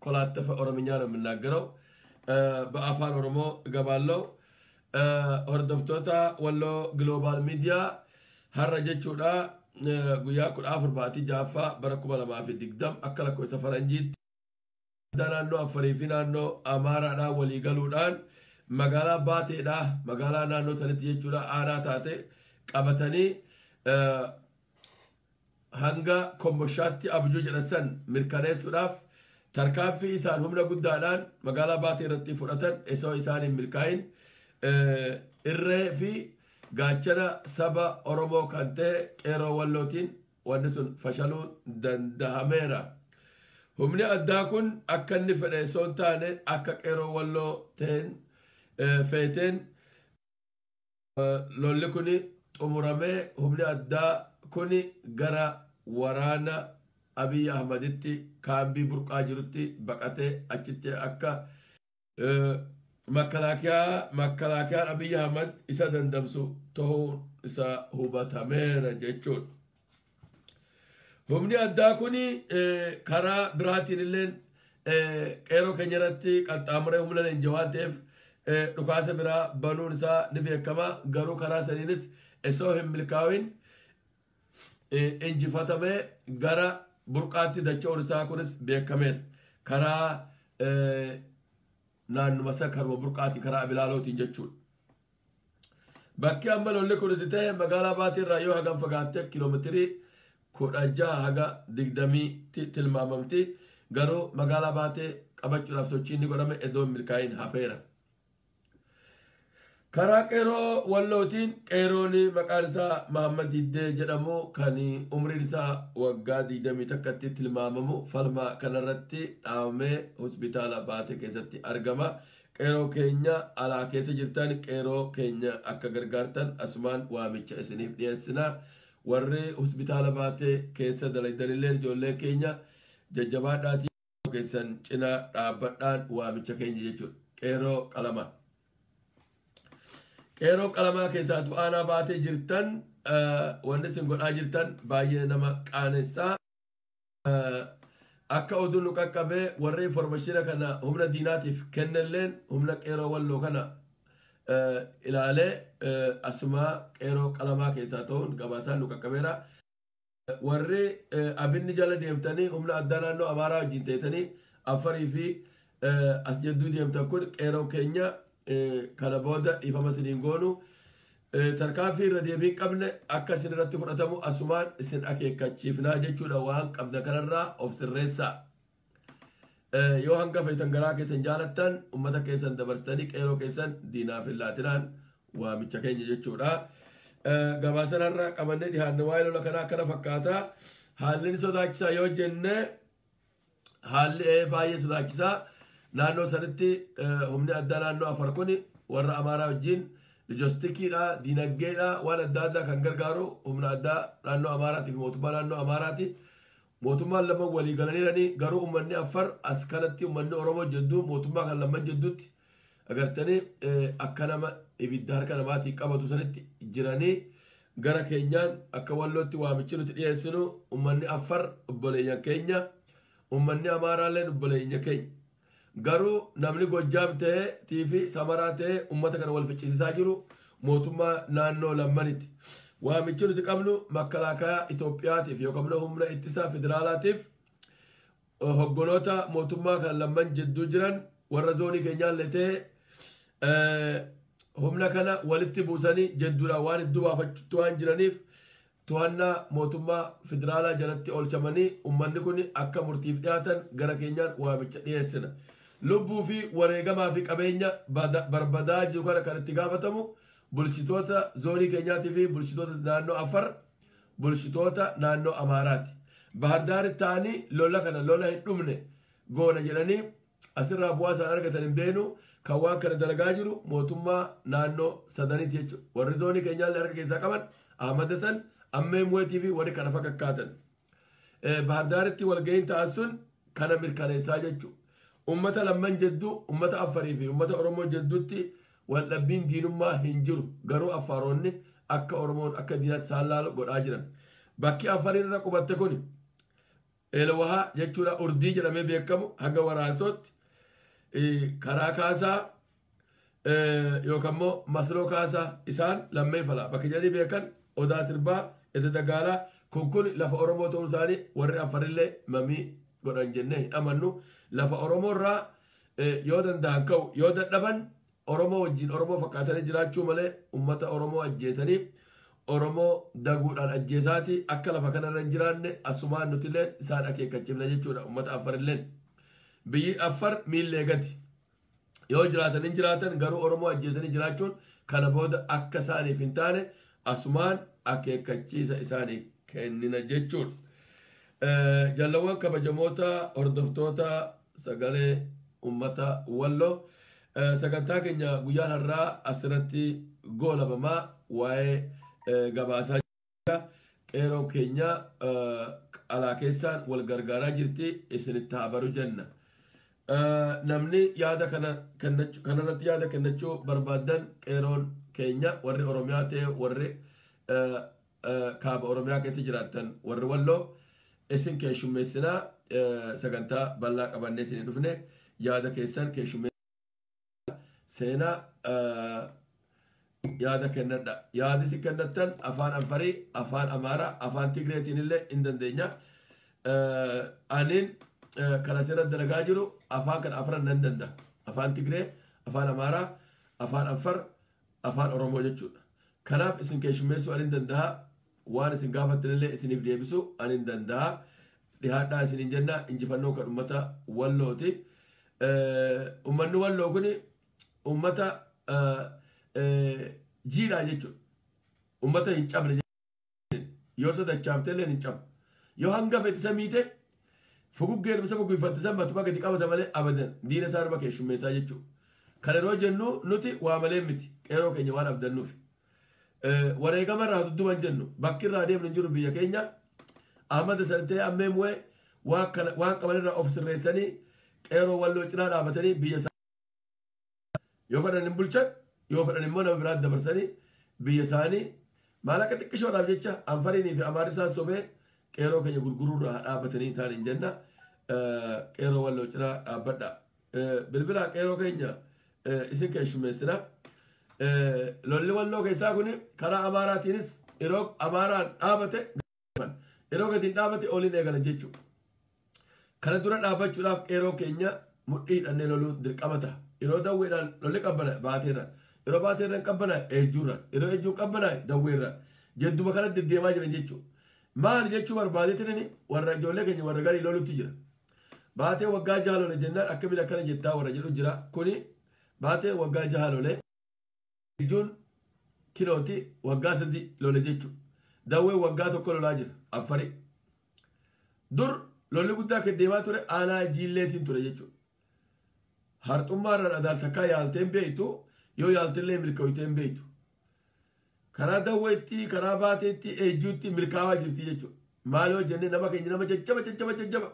በተኮላተፈ ኦሮምኛ ነው የምናገረው። በአፋን ኦሮሞ እገባለሁ። Hordoftoota Walloo Global Media, har'a jechuudha guyyaa 14 baatii 6ffaa bara 2020 akka lakkoofsa faranjiitti, naannoo Affarii fi naannoo Amaaraadhaa walii galuudhaan magaalaa Baateedhaa, magaalaa naannoo sanitti jechuudha aanaa taate qabatanii hanga Komboshaatti abjuu jedhan san mirkaneessuudhaaf tarkaanfii isaan humna guddaadhaan magaalaa Baatee irratti fudhatan osoo isaan hin milkaa'in, irree fi gaachana saba Oromoo kan ta'e Qeerroo Wallootiin wanni sun fashaluun dandahameera. Humni addaa kun akka inni fedhe osoo hin taane akka Qeerroo Walloo ta'een feeteen lolli kun xumuramee, humni addaa kun gara waraana Abiy Ahmaditti kaambii Burqaa jirutti baqatee achitti akka makkalaakiyaan Abiy Ahmad isa dandamsu ta'uun isaa hubatameera jechuudha. Humni addaa kun karaa biraatiin illee qeerroo keenya irratti qaxxaamuree humna leenja waan ta'eef dhukaasa biraa banuun isaa ni beekama. Garuu karaa saniinis osoo hin milkaa'in injifatamee gara Burqaatti dacha'uun isaa kunis beekameera. Karaa naannuma isa karuma Burqaati, karaa Abilaalootiin jechuudha. Bakki amma lolli kun itti ta'e magaalaa Baatii irraa yoo hagam fagaatte, kiiloomeetirii 16 haga 20tti tilmaamamti. Garuu magaalaa Baatee qabachuudhaaf sochii inni godhame iddoo milkaa'in hafeera. Karaa Qeerroo Wallootiin qeerroon maqaan isaa Mahammad Diddee jedhamu kan umriin isaa waggaa 21tti tilmaamamu falma kanarratti dhaabamee hospitaala Baatee keessatti argama. Qeerroo keenya alaa keessa jirtan, qeerroo keenya akka gargaartan asumaan waamicha isiniif dhiyeessina. Warri hospitaala Baatee keessa dalagdanillee ijoolleen keenya jajjabaadhaatii keessan cinaa dhaabbadhaan waamicha keenya jechuudha. Qeerroo qalamaa. Qeerroo qalamaa keessaatu aanaa Baatee jirtan, wanni isin godhaa jirtan baay'ee nama qaanessaa. Akka oduun nu qaqqabee, warri information kana humna diinaatiif kennelleen humna Qeerroo Walloo kana ilaalee asuma Qeerroo qalamaa keessaa ta'uun gabaasaan nu qaqqabeera. Warri Abinni jala deemtanii humna addaa naannoo Amaaraa wajjin teetanii Affarii fi as jidduu deemtan kun, qeerroo keenya, kana booda dhiifama isiniin goonu, tarkaanfii irra deebii qabne akka isin irratti fudhatamu asumaan isin akeekkachiifnaa jechuudha. Waan qabda kanarraa of sirreessaa. Yoo hanga feetan garaa keessan jaalattan, ummata keessan dabarsitanii qeerroo keessan diinaaf hin laatinaan waamicha keenya jechuudha. Gabaasa har'a qabannee dhiyaanne waa'ee lola kanaa akkana fakkaata. Haalli ni sodaachisaa yoo jenne, haalli baay'ee sodaachisaa. Naannoo sanitti humni addaa naannoo Afar kun warra Amaaraa wajjin loojistikiidha, diinagdeedha, waan adda addaa kan gargaaru humna addaa naannoo Amaaraatii fi mootummaa naannoo Amaaraati. Mootummaan lamman walii galaniiranii, garuu uummanni Afar as kanatti uummanni Oromoo jidduu mootummaa kan lamman jidduutti agartanii akka nama ibidda harka namaatiin qabatu sanitti jiranii. Gara keenyaan akka Wallootti waamichi nuti dhiyeessinu, uummanni Afar obboleeyyan keenya, uummanni Amaaraalleen obboleeyyan keenya. Garuu namni Gojjaam ta'ee fi Samaraa ta'ee uummata kana wal ficcisiisaa jiru mootummaa naannoo lammanitti. Waamichi nuti qabnu makalaakaa Itoophiyaatiif yookaan humna ittisaa federaalaatiif, hogganoota mootummaa kan lamman jidduu jiran, warra zoonii keenyaallee ta'e, humna kana walitti buusanii jidduudhaan waan hedduu baafachuutti waan jiraniif, to'annaa mootummaa federaalaa jalatti oolchamanii uummanni kun akka murtiif dhiyaatan gara keenyaan waamicha dhiyeessina. Lubbuu fi wareegamaa fi qabeenya barbadaa jiru kana kan itti gaafatamu bulchitoota zoonii keenyaatii fi bulchitoota naannoo Afar, bulchitoota naannoo Amaaraati. Bahardaari ta'anii lola kana lola hin dhumne goona jedhanii asirraa bu'aa isaan argatan hin beenu. Kan waan kana dalagaa jiru mootummaa naannoo sadaniiti jechuudha. Warri zoonii keenyaallee harka keessaa qaban Ahmad Hasan, Ammee Mu'eetii fi warri kana fakkaatan. Bahardaaritti walga'iin ta'an sun kana mirkaneessaa jechuudha. Uummata lamman jidduu, uummata Affarii fi uummata Oromoo jidduutti waldhabbiin diinummaa hin jiru. Garuu Affaaronni akka Oromoon akka diinaatti isaan laalu godhaa jiran. Bakki Affariin irra qubatte kun Eelwahaa jechuudha urdii jedhamee beekamu haga Waraasootti karaa kaasaa yookaan immoo masloo kaasaa isaan lammee falaa bakka jedhanii beekan Odaa Sirbaa Edda Dagaalaa kun lafa Oromoo ta'uu isaanii warri Affarillee mamii godhan jennee hin amannu. Lafa Oromoo irraa yoo danda'an ka'u yoo dadhaban Oromoo wajjin Oromoo fakkaatanii jiraachuu malee uummata Oromoo ajjeesanii Oromoo daguudhaan ajjeesaati akka lafa kanarra hin jiraanne asumaan nutillee isaan akeekkachiifna jechuudha uummata Affarilleen. Biyyi Affar miillee gati. Yoo jiraatan hin jiraatan garuu Oromoo ajjeesanii jiraachuun kana booda akka isaaniif hin taane asumaan akeekkachiisa isaanii kennina jechuudha. Jallawwan kabajamoota hordoftoota sagalee uummata Walloo sagantaa keenya guyyaan har'aa asirratti goolabamaa waa'ee gabaasaa qeeroo keenya alaa keessaan wal gargaaraa jirti isinitti haa baru jenna. Namni yaada kanarratti yaada kennachuu barbaadan qeeroon keenya warri Oromiyaa ta'e warri kaaba Oromiyaa keessa jiraatan warri Walloo isin keessummeessinaa sagantaa bal'aa qabannee isin dhufne yaada keessan keessummeessinaa seenaa yaada kennadha. Yaadi si kennattan afaan Anfarii, afaan Amaaraa, afaan Tigreetiin illee hin dandeenya. Aniin kan asirratti dalagaa jiru afaan kan afran nan danda'a. Afaan Tigree, afaan Amaaraa, afaan Afar, afaan Oromoo jechuudha. Kanaaf isin keessummeessuu ani hin danda'a. Waan isin gaafattan illee isiniif deebisuu ani hin danda'a. Dhihaadhaa isiniin jenna injifannoo kan uummata Wallooti. Uummanni Walloo kuni uummata jiidhaa jechuudha. Uummata hin cabne yoo sadachaaftee illee hin cabne. Yoo hanga fedhe isa miite fuguggeen isa gugguufatte san matuma gadi qabata malee abadan diina isaa irra keessummeessaa jechuudha. Kana yeroo jennu nuti waa malee miti qeeroo keenya waan abdannuuf. Wareegama irraa dudduban jennu bakki irraa deemnu hin jiru biyya keenya. Ahmad Santee ammee mu'ee waan qaban irraa of sirreessanii qeeroo Walloo cinaa dhaabatanii biyya isaanii yoo fedhan hin bulchan yoo fedhan immoo nama biraatti dabarsanii biyya isaanii maallaqa xiqqishoodhaaf jecha Anfariinii fi Amaarri isaan sobee qeeroo keenya gurguruurraa dhaabbatanii isaan hin jenna. Qeeroo Walloo cinaa dhaabbadha. Bilbila qeeroo keenya isin keessummeessina. Lolli Walloo keessaa kun karaa Amaaraatiinis yeroo Amaaraan dhaabate yeroo gadi dhaabate oliin eegalan jechuudha. Kana dura dhaabbachuudhaaf qeeroo keenya mudhii hidhannee loluun dirqama ta'a. Yeroo dawweedhaan lolli qabbana baateerra. Yeroo baateerra qabbana ejjuurra. Yeroo ejjuun qabbana dawweerra. Jedduma kana deddeemaa jiran jechuudha. Maal jechuu barbaadeetiin warra ijoollee keenya warra garii lolutti jira. Baatee waggaa jaha lole jennaan akkamiin akkana jettaa warra jedhu jira. Kuni baatee waggaa jaha lole ejjuun kilooti waggaa 3 lole jechuudha. Dawwee waggaa 1 lolaa jira Affarii. Dur lolli guddaa kan deemaa ture aanaa jiilleetiin ture jechuudha. Harxummaa irraan adaal takkaa yaalteen beektu yoo yaaltillee milkooyteen beektu. Karaa dawweetti karaa baateetti ejjuutti milkaa'aa jirti jechuudha. Maal yoo jennee nama keenya nama jajjaba jajjaba jajjaba.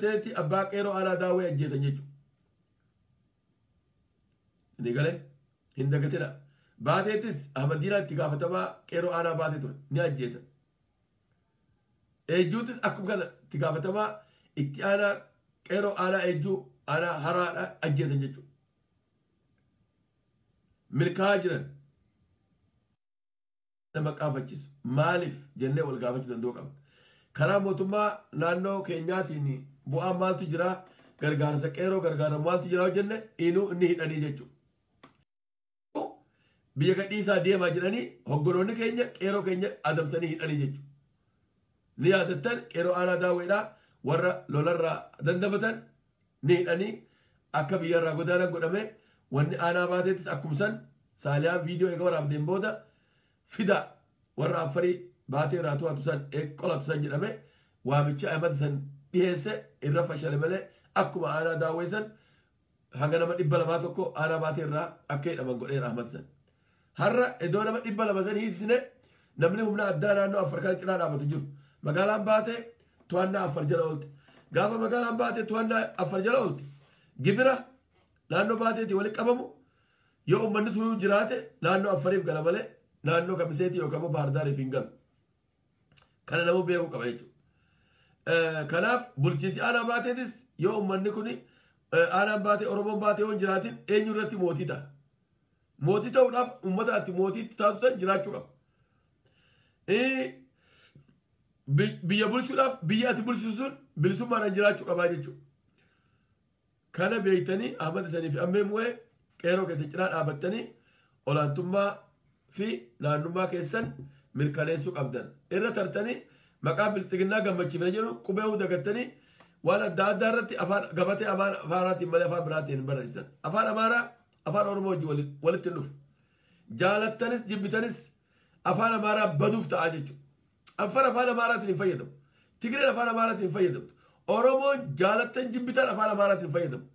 Teetti abbaa qeeroo aanaa daawwee ajjeesan jechuudha. Inni galee hin dagatina. Baateettis Ahmadiinaa itti gaafatamaa qeeroo aanaa baatee ture ni ajjeesan. Ejjuuttis akkuma kana itti gaafatamaa itti aanaa qeeroo aanaa ejjuu aanaa haraadha ajjeesan jechuudha. Milkaa'aa jiran nama qaafachiisu maaliif jennee wal gaafachuu danda'uu qabna. Karaa mootummaa naannoo keenyaatiin bu'aan maaltu jira gargaarsa qeeroo gargaara maaltu jira jenne inuu inni hidhanii jechuudha. Biyya gadhiisaa deemaa jedhanii hogganoonni keenya qeeroo keenya adamsanii hidhanii jechuudha. Ni yaadattan qeeroo aanaa daawweedhaa warra lolarraa dandamatan ni hidhanii akka biyyarraa godaanan godhame wanni aanaa baateettis akkuma san Saaliyaan viidiyoo eega waraabdeen booda fida warra Affarii baatee irraa to'atu san qolatu san jedhame waamicha Ahmad san dhiyeesse irra fashale malee akkuma aanaa daawwee san hanga nama 200 tokko aanaa baatee irraa akka hidhaman godheera Ahmad san. Har'a iddoo nama 200 san hiisisne namni humna addaa naannoo Afar kan cinaa dhaabatu jiru. Magaalaan baatee to'annaa Afar jala oolte. Gaafa magaalaan baatee to'annaa Afar jala oolte gibira naannoo baateetii walitti qabamu yoo uummanni sun jiraate naannoo Affariif gala malee naannoo Kamiseetii yookaan immoo Baardaariif hin galu. Kana namuu beekuu qaba jechuudha. Kanaaf bulchiinsi aanaa baateetis yoo uummanni kun aanaan baatee Oromoon baatee yoo hin jiraatin eenyu irratti mootii ta'a? Mootii ta'uudhaaf uummata ati mootiitti taatu san jiraachuu qaba. Biyya bulchuudhaaf biyya ati bulchitu sun bilisummaadhaan jiraachuu qabaa jechuudha. Kana beektanii Ahmad isanii fi ammee mu'ee qeeroo keessa cinaa dhaabattanii olaantummaa fi naannummaa keessan mirkaneessuu qabdan. Irra tartanii maqaa bilxiginnaa gammachiifna jedhu qubee dagattanii waan adda addaa irratti afaan gabatee afaan Amaaraatiin malee afaan biraatiin hin barreessan. Afaan Amaaraa afaan Oromoo wajjin walitti hin dhufu. Jaalattanis jibbitanis afaan Amaaraa baduuf ta'a jechuudha. Afaan afaan Amaaraatiin hin fayyadamu. Tigreen afaan Amaaraatiin hin fayyadamtu. Oromoon jaalattan jibbitan afaan Amaaraatiin hin fayyadamu.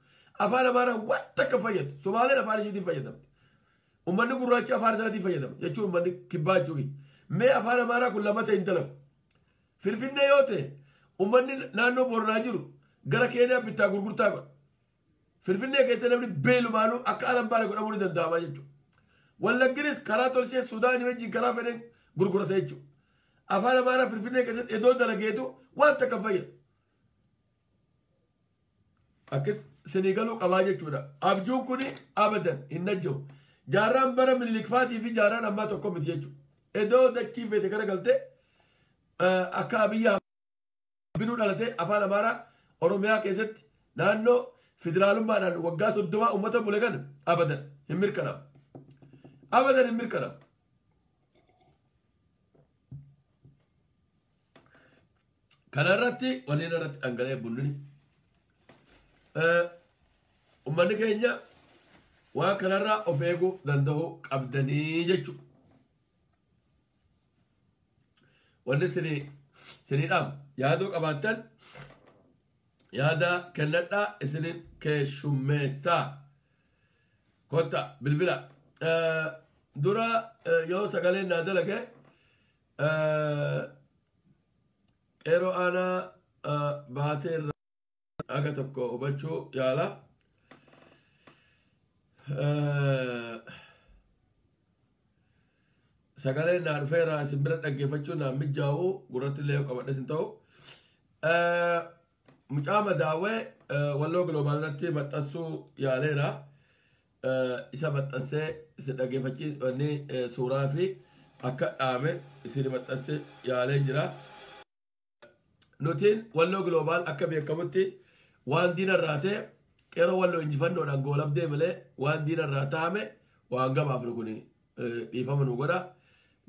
Afaan Amaaraa waan takka fayyadu. Somaaleen afaan isheetiin fayyadamti. Uummanni gurraachi afaan isaatiin fayyadama jechuun uummanni kibbaa jechuudha. Mee afaan Amaaraa kun lama ta'e hin dalagu. Finfinnee yoo ta'e uummanni naannoo Booranaa jiru gara Keeniyaa bittaa gurgurtaa godha. Finfinnee keessa namni beelumaanuu akka alan baane godhamuu ni danda'ama jechuudha. Wallagginis karaa tolchee Sudaanii wajjin karaa fedhen gurgurata jechuudha. Afaan Amaaraa Finfinnee keessatti iddoo dalageetu waan takka fayyadu. Akkas sinii galuu qabaa jechuudha. Abjuun kun abadan hin najjahu. Jaarraan bara Minilikfaatii fi jaarraan ammaa tokko miti jechuudha. Iddoo dachii feete gara galtee akka Abiyyi binuu dhalatee afaan Amaaraa Oromiyaa keessatti naannoo federaalummaadhaan waggaa 30 uummata bule kana abadan hin mirkanaa'u. Abadan hin mirkanaa'u. Kana irratti waliin irratti dhangala'ee bunni. Uummanni keenya waan kanarraa of eeguu danda'uu qabdanii jechuudha. Wanni isinii dhaamu yaaduu qabaattan yaada kennadhaa isinin keessummeessaa. Kotta bilbila. Dura yoo sagaleen naa dalage qeeroo aanaa baatee irraa aga tokko hubachuu yaala. Sagaleen naa dhufeera isin bira dhaggeeffachuun naa mijaa'u gurratti illee yoo qabadhes hin ta'u. Mucaa madaawwee Walloo Global irratti maxxansuu yaaleera. Isa maxxansee isin dhaggeeffachiisanii suuraa fi akka dhaame isin maxxansee yaalee jira. Nutiin Walloo Global akka beekamutti waan diina irraa ta'e qeeroo Walloo injifannoodhaan goolabdee malee waan diina irraa taa'ame waan gabaafnu kun dhiifama nu godha.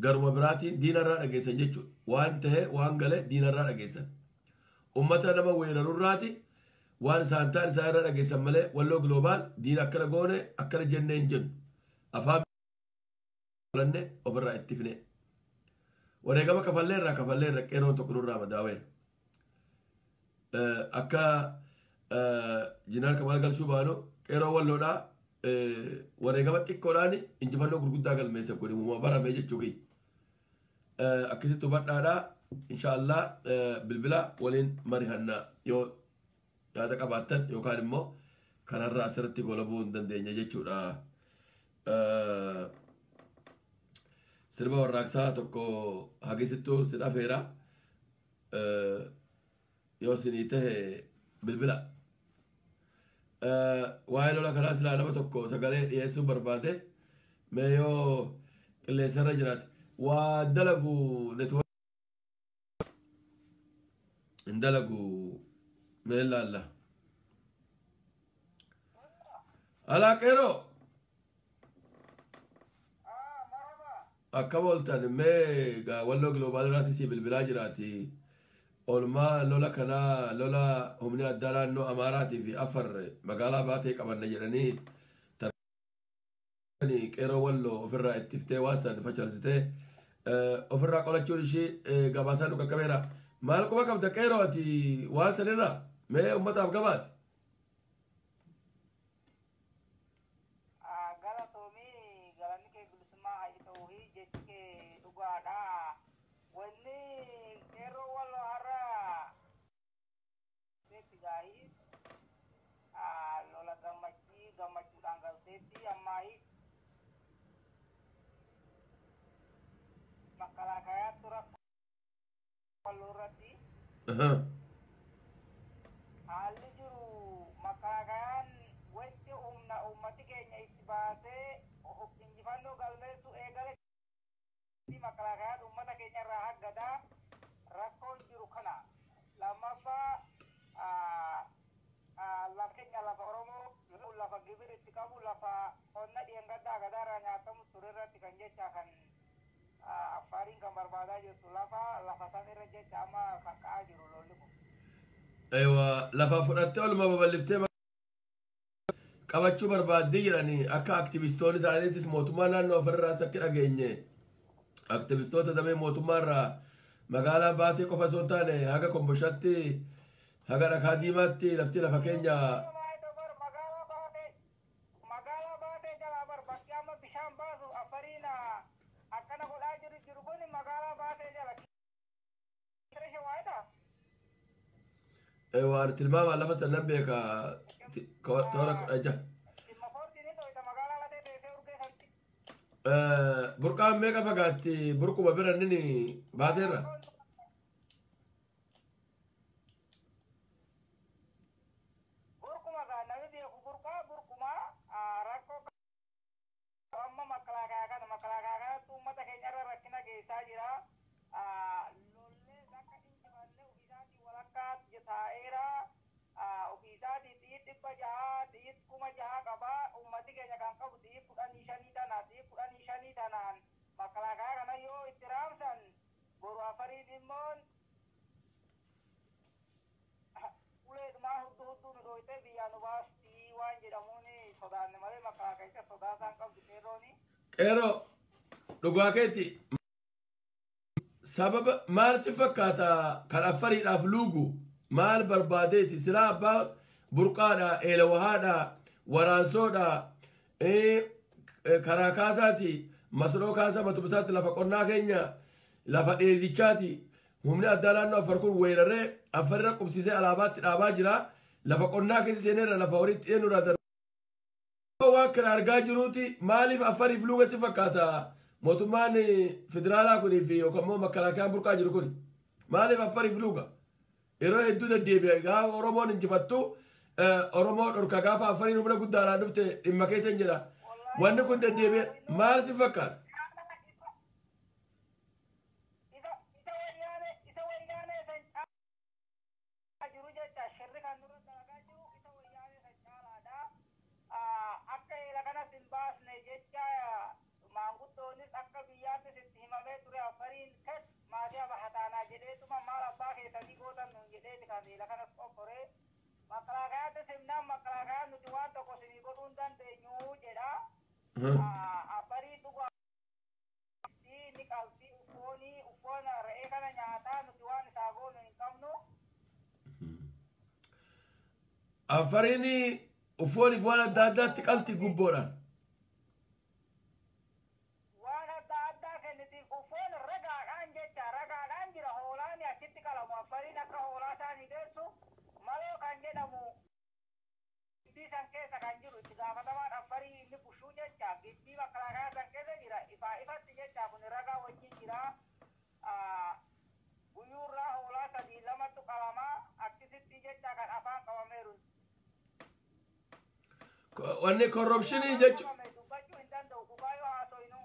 Garuma biraatiin diina irraa dhageessan jechuudha. Waan ta'e waan gale diina irraa dhageessan. Uummata nama weerarurraati waan isaan ta'an isaan irraa dhageessan malee Walloo Global diina akkana goone akkana jennee hin jennu. Afaan lanne ofirraa itti fine. Wareegama kafalleerraa kafalleerra qeeroon tokko nurraa madaawee. Akka Jinaar Kamaal Galchuu baanu qeeroo Walloodhaa wareegama xiqqoodhaan injifannoo gurguddaa galmeessa kun uumama barame jechuu kiyya. Akkasitti hubadhaadhaa inshaallah bilbila waliin mari'annaa yoo yaada qabaattan yookaan immoo kanarraa asirratti golabuu hin dandeenya jechuudha. Sirba warraaqsaa tokko hagisittuu si dhafeera. Yoo isinii tahe bilbila. Waa'ee lola kanaa silaa nama tokko sagalee dhiyeessuu barbaade mee yoo qilleensarra jiraate waa dalagu network hin dalagu mee laalla. Alaa qeeroo akkam ooltan mee Walloo Global irraati si bilbilaa jiraati. Oolmaa lola kanaa lola humni addaa naannoo Amaaraatii fi Afar magaalaa baatee qabanna jedhanii qeeroo Walloo ofirraa ittiftee waan san facaarsitee ofirraa qolachuun ishii gabaasaa nu qaqqabeera. Maal quba qabda qeeroo ati waan sanirraa mee uummataaf gabaasi? Galatoomii galanni kee bilisummaa haa ta'uu jechi kee dhugaadha. Wanni qeerroo Walloo har'a seetti gaahii lola gammachii gammachuudhaan galteetti ammaahii makkalaakayaa tura Walloo irratti. baasee injifannoo galmeessuu eegale. Makalaakayaan uummata keenya irraa haggadaa rakkoon jiru kana. Lammaffaa, lafa keenya, lafa Oromoo, lafa gibir itti qabu, lafa qonna dhiyeengaddaa gadaarraa nyaatamu ture irratti kan jecha kan Affaariin kan barbaadaa jirtu lafa san irra jecha amma kan ka'aa jiru lolli kun. Ewa, lafa fudhattee oluma babal'iftee qabachuu barbaaddee jiranii akka aktivistoonni isaaniitis mootummaa naannoo Afarraas akka dhageenye aktivistoota damee mootummaa irraa magaalaa Baatee qofa osoo hin taane haga Komboshatti, haga Dhakaa Diimaatti lafti lafa keenya. Magaalaa Baatee jalaa bar bakki amma bishaan baasu Afariin akkana godhaa jiru kun magaalaa Baatee jala. Waan tilmaamaan lafa sannan beeka, toora 16. Burqaan meeqa fagaatti burquma bira inni baateerra? Burquma gaa namni beeku burqaa burquma rakkoo amma makalaakaa kana makalaakaa kanatti uummata keenyarra rakkina geessaa jira. Lollee akka injifannee ofiisaatii walakkaa taa'eera. Ofiisaatii xiyyiit 600, xiyyiit 6000 qabaa. Uummati keenya kan qabu xiyyiit 15 tana, xiyyiit 15 tanaan makalaakaa kana yoo itti raamsan boru Afariin immoo uleedhumaan hudduu hudduu nu dhooytee biyyaa nu baastii waan jedhamuun sodaanne malee makalaakaa sodaasaan qabdu qeerrooni. Qeerroo, dhugaa keeti. Sababa maal si fakkaata kan Affariidhaaf luugu maal barbaadeeti? Silaa abbaa burqaadha, eelawahaadha, waraansoodha, karaa kaasaati, masnoo kaasaa matumisaatti lafa qonnaa keenya lafa dheedichaati. Humni addaa naannoo Afar kun weeraree Afarira qubsiisee alaabaatti dhaabaa jira. Lafa qonnaa keessa seeneerra lafa horiitti eenyurraa darba. Waan kana argaa jiruuti maaliif Afariif luuga si fakkaata mootummaan federaalaa kunii fi yookaan immoo makkalaakayaan burqaa jiru kun maaliif Afariif luuga? Yeroo hedduu deddeebi'e gaafa Oromoon injifattu Oromoo dhorka, gaafa Afariin humna guddaadhaan dhufte dhimma keessa hin jedha. Wanni kun deddeebi'e maal si fakkaata? Isa wayyaanee san caalaa jiru jecha shirri kan nurra dalagaa jiru isa wayyaanee san caalaadha. Akka eela kanas hin baasne jecha maanguddoonis akka biyyaattis itti himamee ture. Afariin kas maatii abahataanaa jedheetuma maal abbaa keessanii gootan nuun jedheeti kan eela kanas qofforee. Makkalaakayaattis himnaan makkalaakayaan nuti waan tokko isinii godhuu hin dandeenyu jedha. Afarii dhugaa ni qalti uffoonii uffoon re'ee kana nyaataa nuti waan isaa goonu hin qabnu. Afariin uffooniif waan adda addaatti qalti gubboodhaan. Waan adda addaa kennitiif uffoon ragaadhaan jecha ragaadhaan jira. Hoolaan achitti qalamu Afariin akka hoolaa isaanii geessu maloo kan jedhamu gibbii san keessa kan jiru itti gaafatamaan Afarii inni bushuu jecha gibbii makalaakaa san keessa jira ifaa ifatti jecha kun ragaa wajjin jira. Guyyuurraa hoolaa sadii lamatu qalamaa akkasitti jecha kan afaan qabameeru. Wanni korrupshinii jechuun Dubbachuu hin danda'u dhugaa yoo haasoynu.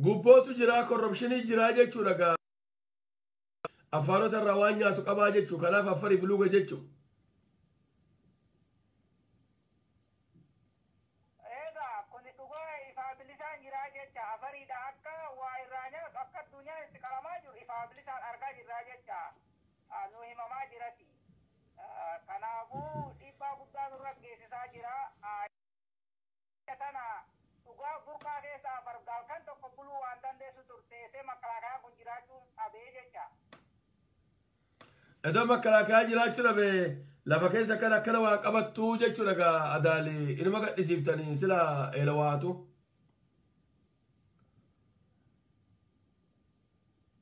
Gubbootu jira, korrupshinii jira jechuudha gaa. Afaanota irraa waan nyaatu qabaa jechuu, kanaaf Afariif luuga jechuu. Egaa kun dhugaa ifaa bilisaan jira jecha Afariidha akka waa irraa nyaatu akka addunyaan itti qalamaa jiru ifaa bilisaan argaa jirraa jecha nu himamaa jirati. Kanaafuu dhiibbaa guddaa nurra geessisaa jira. Tana dhugaa burqaa keessa Afar halkan tokko buluu waan dandeessu turteessee makalaakaa kun jiraachuu dhabee jecha. Iddoo makalaakaa jiraachuu dhabe lafa keessa kan akkana waa qabattuu jechuudha gaa adaali inuma gadhisiiftanii sila eela waatu.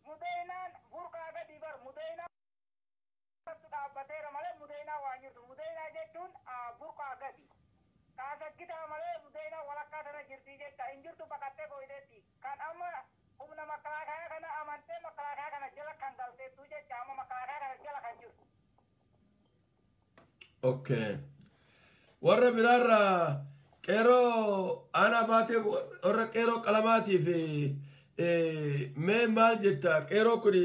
Mudeenaan burqaa gadi bar mudeenaa dhaabbateera malee mudeenaa waan jirtu. Mudeenaa jechuun burqaa gadi. Kaasaggitaa malee mudeenaa walakkaa tana jirti jecha hin jirtu, baqattee gooyiteetti. Kan amma humna makalaakaa kana amantee makalaakaa kana jala kan galteettu jecha amma makalaakaa kana jala kan jirtu. Okay. Warra biraarraa Qeeroo aanaa baatee warra qeeroo qalamaatiif mee maal jetta? Qeeroo kun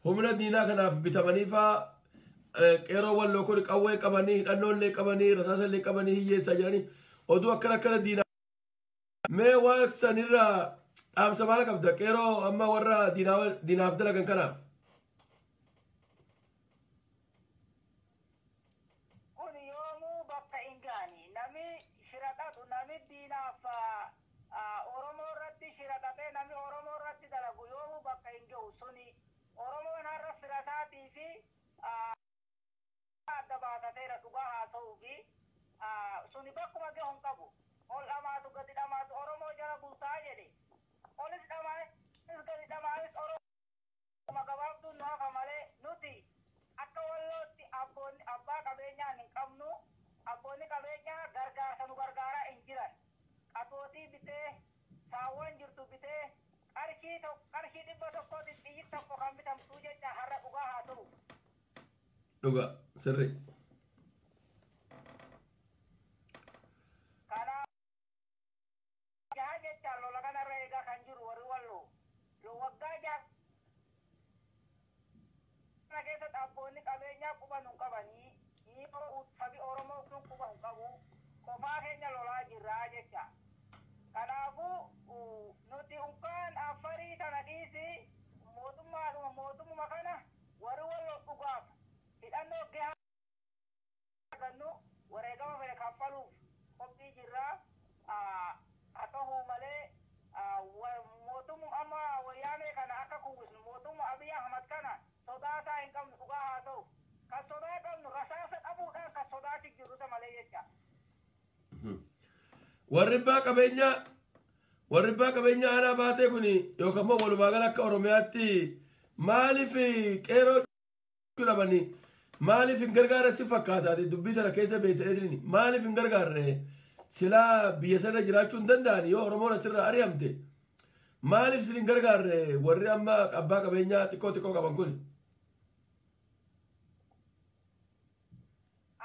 humna diinaa kanaaf bitamanii faa, qeeroo Walloo kun qawwee qabanii, hidhannoollee qabanii, rasaasallee qabanii hiyyeessaa jiranii, oduu akkana akkana diinaa, mee waan sanirraa dhaamsa maal qabda qeeroo amma warra diinaaf dalagan kanaaf? Kun yoomuu bakka hin gaani. Nami shira xaxu, nami diinaaf Oromoo irratti shira xaxee, nami Oromoo irratti dalagu yoomuu bakka hin gahu. Suni Oromoon har'a fira isaatii fi adda baasateera dhugaa haasa'uu fi suni bakkuma gahu hin qabu. Ol dhamaatu gadi dhamaatu Oromoo jala bultaa jedhe. Olis dhamaanis gadi dhamaanis Oromoo gabaabduun nu hafa malee, nuti akka Wallootti abboonni abbaa qabeenyaa hin qabnu. Abboonni qabeenyaa gargaarsa nu gargaaraa hin jiran. Qatootii bitee, saawwan jirtu bitee, qarshii qarshii 100tiin xiyyi tokko kan bitamtuu jecha har'a dhugaa haa ta'u. Dhuga sirri. Kanaaf jaha jecha lola kanarra eegaa kan jiru warri Walloo. Waggaa 6 kana keessatti abboonni qabeenyaa quba nu qabanii, sabi Oromoo kun quba hin qabu. Qofaa keenya lolaa jirraa jecha. Kanaafuu nuti unkaan Affarii tana dhiisi, mootummaadhuma mootummuma kana warri Walloo dhugaaf hidhannoo gahaa argannu wareegama fedhe kaffaluuf qophii jirraa. Haa ta'uu malee mootummaa amma Wayyaanee kana akka kuwwisnu, mootummaa Abiy Ahmad kana sodaataa hin qabnu dhugaa haa ta'u. Kan sodaa qabnu rasaasa dhabuudhaan kan sodaati jirruta malee jecha. Warri abbaa qabeenyaa aanaa baatee kun yookaan immoo walumaa gala akka Oromiyaatti maaliif qeeroo dhabanii, maaliif hin gargaarre si fakkaataati? Dubbii tana keessa beekte, maaliif hin gargaarre? Silaa biyya sana jiraachuu hin danda'an yoo Oromoon asirraa ari'amte. Maaliif sin hin gargaarre warri amma abbaa qabeenyaa xiqqoo xiqqoo qaban kun?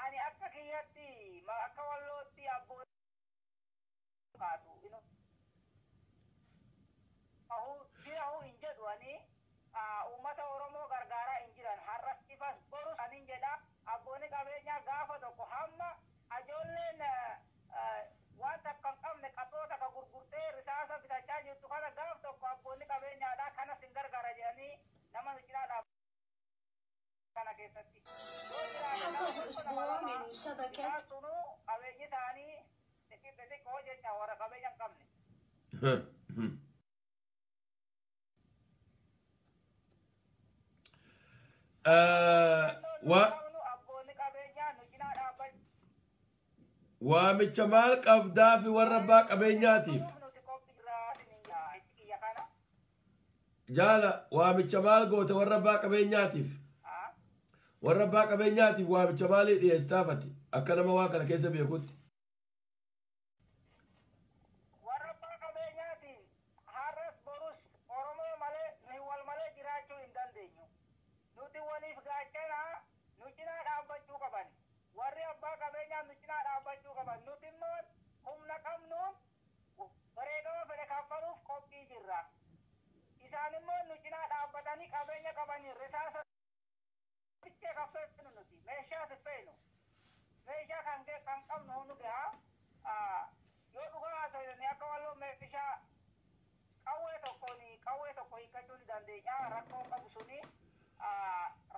Ani akka kiyyatti, akka Wallootti abboonni kaatu bira hin jedhu. Ani uummata Oromoo gargaaraa hin jiran har'as ifas borus anin jedha. Abboonni qabeenyaa gaafa tokko hamma ijoolleen waan takka hin qabne qabxoo takka gurgurtee risaasa bitachaa jirtu kana, gaaf tokko abboonni qabeenyaadha kanas hin gargaara jedhanii nama nu cinaa dhaab kana keessatti. Yoo jiraate nama حصاد tokko nama أسبوع lama من شبكة isaan sunuu qabeenyi isaanii xixiqqoo xixiqqoo jecha warra qabeenya hin qabne. Wa Qabnu abboonni qabeenyaa nu cinaa dhaabbachuu waamicha maal qabdaa fi warra abbaa qabeenyaatiif? Nuti qophii irraa kiyya kana. Jaala, waamicha maal goote warra abbaa qabeenyaatiif? Warra abbaa qabeenyaatiif waamicha maalii dhiyeessaafati akka nama waan kana keessa beekutti? Warra abbaa qabeenyaatiin har'as borus Oromoo malee nu wal malee jiraachuu hin dandeenyu. Nuti waliif gaachana, nu cinaa dhaabbachuu qaban. Warri abbaa qabeenyaa nu cinaa dhaabbachuu qaban. Nuti immoo humna qabnuun wareegama fedhe kaffaluuf qophii jirra. Isaan immoo nu cinaa dhaabbatanii qabeenya qabanii risaasa fichee kaffeenu, nuti meeshaas feenu. Meeshaa kan kan qabnu nu gahaa. Yoo dhugaa haasofne, akka Walloo meeshaa qawwee tokkoon qawwee tokko hiikkachuu ni dandeenya. Rakkoon qabu suni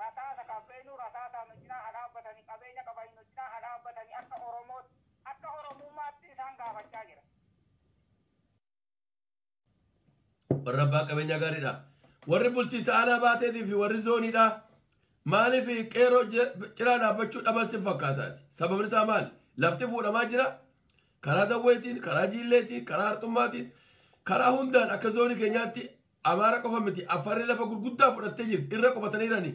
rasaasa kan feenu, rasaasa nu cinaa haa dhaabbatanii, qabeenya qabanii nu cinaa haa dhaabbatanii, akka Oromootti, akka Oromummaatti isaan gaafachaa jira. Warra abbaa qabeenyaa gaariidha. Warri bulchiinsa aanaa baateetii fi warri zooniidha. Maaliif qeeroo cinaa dhaabbachuu dhaban si fakkaataati? Sababni isaa maali? Lafti fuudhamaa jira. Karaa Dawweetiin, karaa Jiilleetiin, karaa Harxummaatiin, karaa hundaan akka zoonii keenyaatti Amaara qofa miti, Affarri lafa gurguddaa fudhattee jirti. Irra qubataniirani.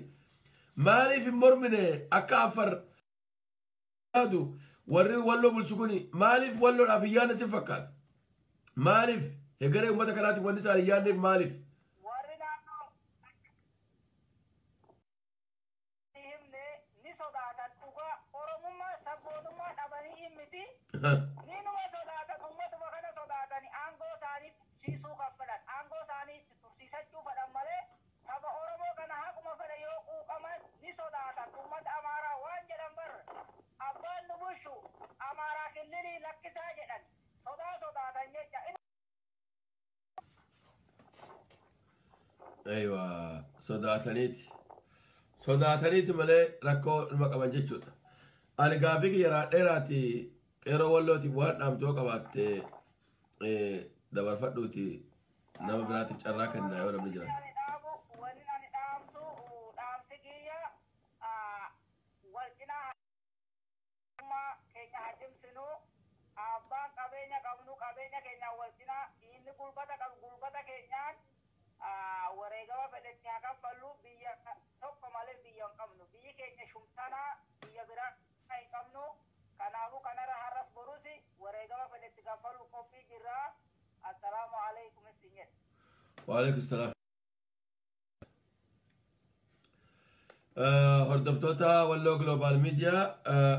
Maaliif hin mormine akka Affar yaadu? Warri Walloo bulchu kuni maaliif Walloodhaaf hin yaadne si fakkaata? Maaliif hegaree uummata kanaatiif wanni isaan hin yaadneef maaliif? Warri naannoo himne ni sodaatan dhugaa. Oromummaa sabboonummaa dhabanii hin miti. Ni numa sodaatan. Aywa, sodaataniiti. Sodaataniiti malee rakkoo ilma qaban jechuudha. Ani gaafii kiyya dheeraati qeeroo wallootiif waan dhaamtoo qabaatte dabarfadhuuti nama biraatiif carraa kennaa yoo namni jiraate. Ani dhaamu wanni ani dhaamsu dhaamsi kiyya wal cinaa keenya haa cimsinu. Abbaan qabeenya qabnu qabeenya keenyaan wal cinaa, inni gulbata qabu gulbata keenyaan wareegama fedhetti haa kaffallu. Biyya tokko malee biyya hin qabnu, biyyi keenya shumtanaa, biyya biraa hin qabnu. Kanaafuu kanarra har'as borus wareegama fedhetti kaffaluu qophii jirra. Assalaamu alaikum isin jedhe. Waalaikum salaam. Hordoftoota Walloo Global Media,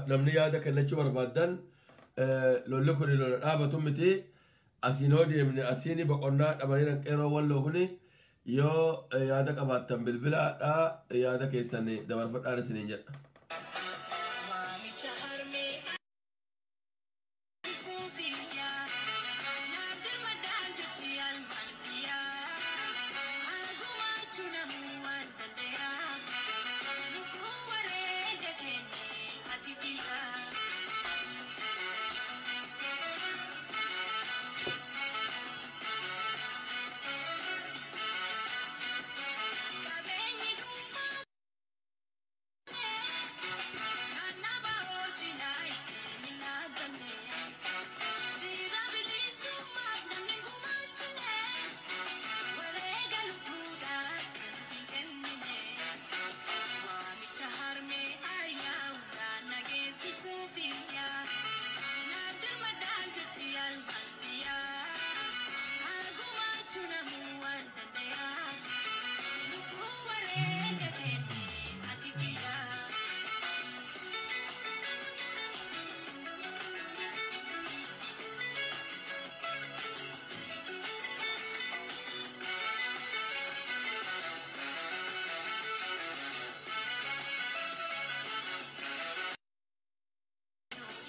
namni yaada kennachuu barbaaddan, lolli kun lola dhaabatu miti. Asiin hoo deemne asiin boqonnaa dhabanii qeeroo walloo kun yoo yaada qabaattan bilbilaadha yaada keessan dabarfadhaan isiniin jedha. Waamicha harmee suufiyaa naaf birmadaan jetti almaantiyaa hagumaachuu namuu waan dandayaa lubbuu wareega kenne ati biyyaa. Qabeenyi dhuunfaa naannaba hojii ittiin dhaabbanne jira bilisummaaf namni gumaachine wareega lubbuudhaan kan fi kennine waamicha harmee ayyaa'uudhaan nageessisuufiyyaa naaf birmadaan jetti almaantiyaa hagumaachuu namuu waan dandayaa lubbuu wareega kenne ati biyyaa.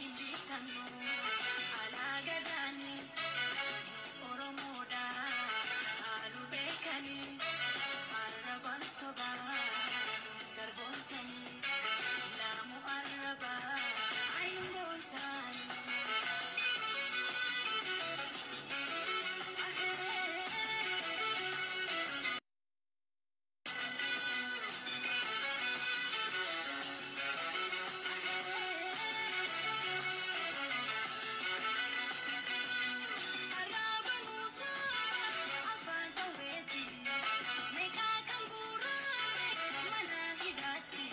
Injitannu alaa gadaani Oromoodha haaluu beekani arrabaan sobaa garboomsanii laamu arrabaa ayinuun goomsanii. Arraba nuusaa afaan qawweeti meeqaa kan guurame mana hidhaatti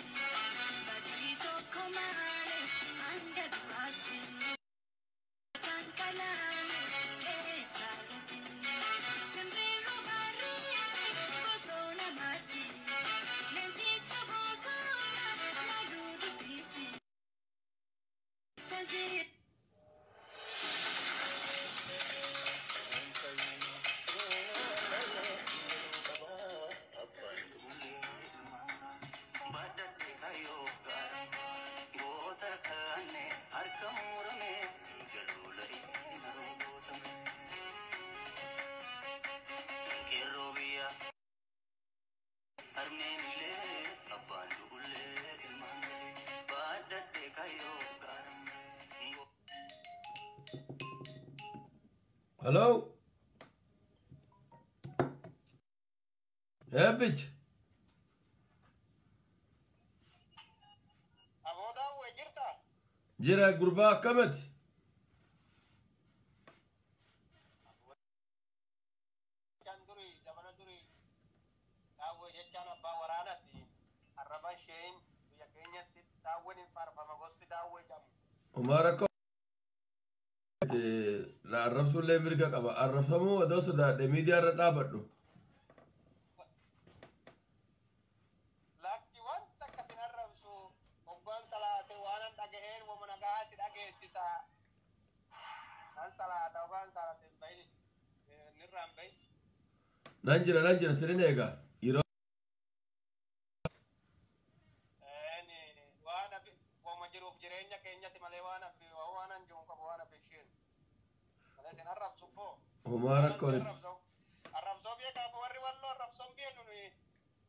badii tokko malee hanga du'aatti kan kalaame keessatti simbirroo barreesse bosona marsi leenjicha bosona laduu dubbisi sajii. Hello? Eebbich. Aboodaa jirta? Jira gurbaa, akkamati? Jechaan durii zamana durii daawwee jechaan abbaa waraanaati. Arraba isheen biyya keenyatti daawwen hin faarfama gosti daawwee jedhamu. Homaa rakkoo na arrabsuullee mirga qaba. Arrabsamuu odoo sodaadhe miidiyaa irra dhaabadhu. Lakki wanta akkasin arrabsu hoggaan salaate waan an dhaga'een wama nagaa si dhageessisa. Nan salaata hoggaan salaate hin bahin nirraa hin bahin. Nan jira, nan jira, sinin eega. Yeroo Waan abi wama jiruuf jireenya keenyatti malee waan abi waan an jiru qabu waan abi isheen. Malee sin arrabsu boo. Homaa rakkoo Arrabsoo beekaaf warri walloo. Walloo arrabsoon beeknu nuyi